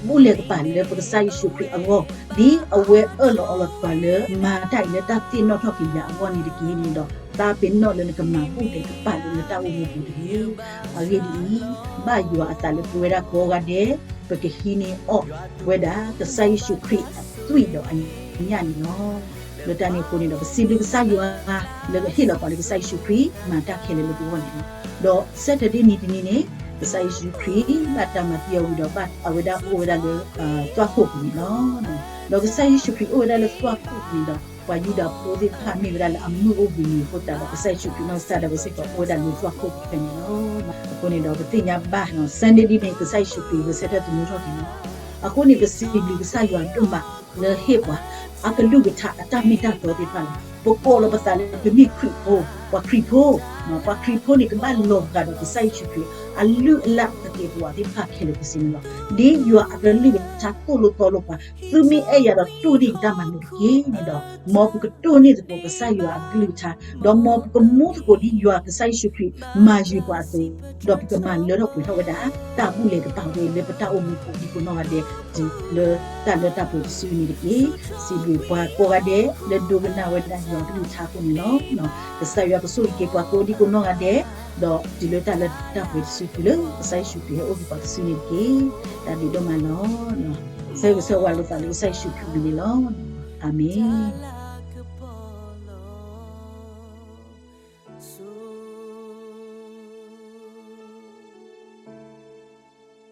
ဘူၣ်လဲၤကပၤလၢပကစၢ်ယ့ၣ်ၡူးခရံာ်အဂီၢ်, ဒ်အဝဲအၢၣ်လီၤအီလီၤပှၤလၢမၤတၢ်အံၤလၢတၢ်သ့ၣ်နီၣ်ထီၣ်က့ၤယၤအဂီၢ်န့ၣ်တက့ၢ်န့ၣ်ဒီး သးပ့ၤနီၣ်လၢနကမၤဘူၣ်လဲၤကပၤလၢနတၢ်အိၣ်မူပူၤတက့ၢ်. အဂ့ၢ်ဒ်အံၤ, ဘၣ်ယွၤအသးလၢပဝဲဒၣ်ကိးဂၤဒဲး ပကဟံးန့ၢ်အီၣ်ဝဲဒၣ် ကစၢ်ယ့ၣ်ၡူးခရံာ်အသွံၣ်ဒီးအညၣ်န့ၣ်လီၤ. လၢတၢ်န့ၣ်အဃိန့ၣ်ဒီး ပစံးဘျုးကစၢ်ယွၤ လၢကဟ့ၣ်လီၤပှၤလၢကစၢ်ယ့ၣ်ၡူးခရံာ် မၤတၢ်ခဲလၢာ်လၢပဂီၢ်န့ၣ်လီၤ. ဒီး Saturday နံၤတနံၤန့ၣ် ကစၢ်ယ့ၣ်ၡူးခရံာ် ဘၣ်တၢ်မၤသံအီၤဝံၤဒီး ဘၣ်အဝဲဒၣ်အိၣ်ဝဲဒၣ်လၢ သွၣ်ခိၣ်ပူၤန့ၣ်လီၤ. ဒီးကစၢ်ယ့ၣ်ၡူးခရံာ်အိၣ်ဝဲဒၣ်လၢသွၣ်ခိၣ်ပူၤန့ၣ်ဒီး ပှၤယူဒၤဖိသ့ၣ်တဖၣ်မ့ၢ်ဝဲဒၣ်လၢအမုၢ်အိၣ်ဘှံးနံၤအဃိသတးဒီး ကစၢ်ယ့ၣ်ၡူးခရံာ်နီၢ်ကစၢ်ဒၣ်ဝဲစ့ၢ်ကီးအိၣ်ဝဲဒၣ်လၢသွၣ်ခိၣ်ပူၤဖဲန့ၣ်လီၤ. အဃိန့ၣ်ဒီးပသ့ၣ်ညါဘၣ် Sunday ဒ်န့ၣ် ကစၢ်ယ့ၣ်ၡူးခရံာ်ဂဲၤဆၢထၢၣ်သမူထီၣ်က့ၤန့ၣ်လီၤ. အဃိန့ၣ် ပစံးဘျုးကစၢ်ယွၤဒိၣ်မး လၢဟ့ၣ်ပှၤ အကလုၢ်ကထါအတၢ်မ့ၢ်တၢ်တီသ့ၣ်တဖၣ်လီၤ. ပကိးလီၤပသးလၢပမ့ၢ်ခရံာ်ဖိ, ပှၤခရံာ်ဖိ, ပှၤခရံာ်ဖိန့ၣ် ကဘၣ်လီၤဂာ်ဒီးကစၢ်ယ့ၣ်ၡူးခရံာ် အလုၢ်အလၢ်အသကဲးပဝးသ့ၣ်တဖၣ်ခဲလၢာ်ခဲဆ့န့ၣ်လီၤ. ဒ်ယွၤအကလုၢ်ကထါသိၣ်လိသီလိပှၤ, သုမ့ၢ်အဲၣ်ယၤဒီးတိၢ်န့ၢ်ယတၢ်မၤလိာ်တက့ၢ်န့ၣ်ဒီး, မ်ပကတိၢ်န့ၢ်သကိးကစၢ်ယွၤအကလုၢ်ကထါ, ဒီးမ်ပကမူသကိးဒ်ယွၤကစၢ်ယ့ၣ်ၡူးခရံာ်မၤယုၤပှၤအသိး, ဒီးပကမၤလၢထီၣ်ပှဲၤထီၣ်ဝဲဒၣ် တၢ်ဘူၣ်လဲၤကပၤဝဲလၢပတၢ်အိၣ်မူပူၤဒ်ကိးနီၢ်ဂၤဒဲး တုၤလၢတၢ်လၢတၢ်ပှဲၤတစုန့ၣ်တက့ၢ်. စံးဘျုးပှၤကိးဂၤဒဲး လၢဒိကနၣ်ဝဲဒၣ်ယွၤအကလုၢ်ကထါအဃိန့ၣ်လီၤ. ကစၢ်ယွၤကဆိၣ်ဂ့ၤက့ၤပှၤကိးဒံကိးနီၢ်ဂၤဒဲး, ဒီးတုၤလၢတၢ်လၢတၢ်ပှဲၤတစု တုၤလၢကစၢ်ယ့ၣ်ၡူးခရံာ်ဟဲအိၣ်က့ၤပှၤတစုန့ၣ်တက့ၢ်. တၢ်ဘျုးဒိၣ်မးလီၤ. ဆၢဂ့ၤဆၢဝါလိာ်သးလၢကစၢ်ယ့ၣ်ၡူးခရံာ်အမံၤန့ၣ်လီၤ. အၤမ့ၣ်.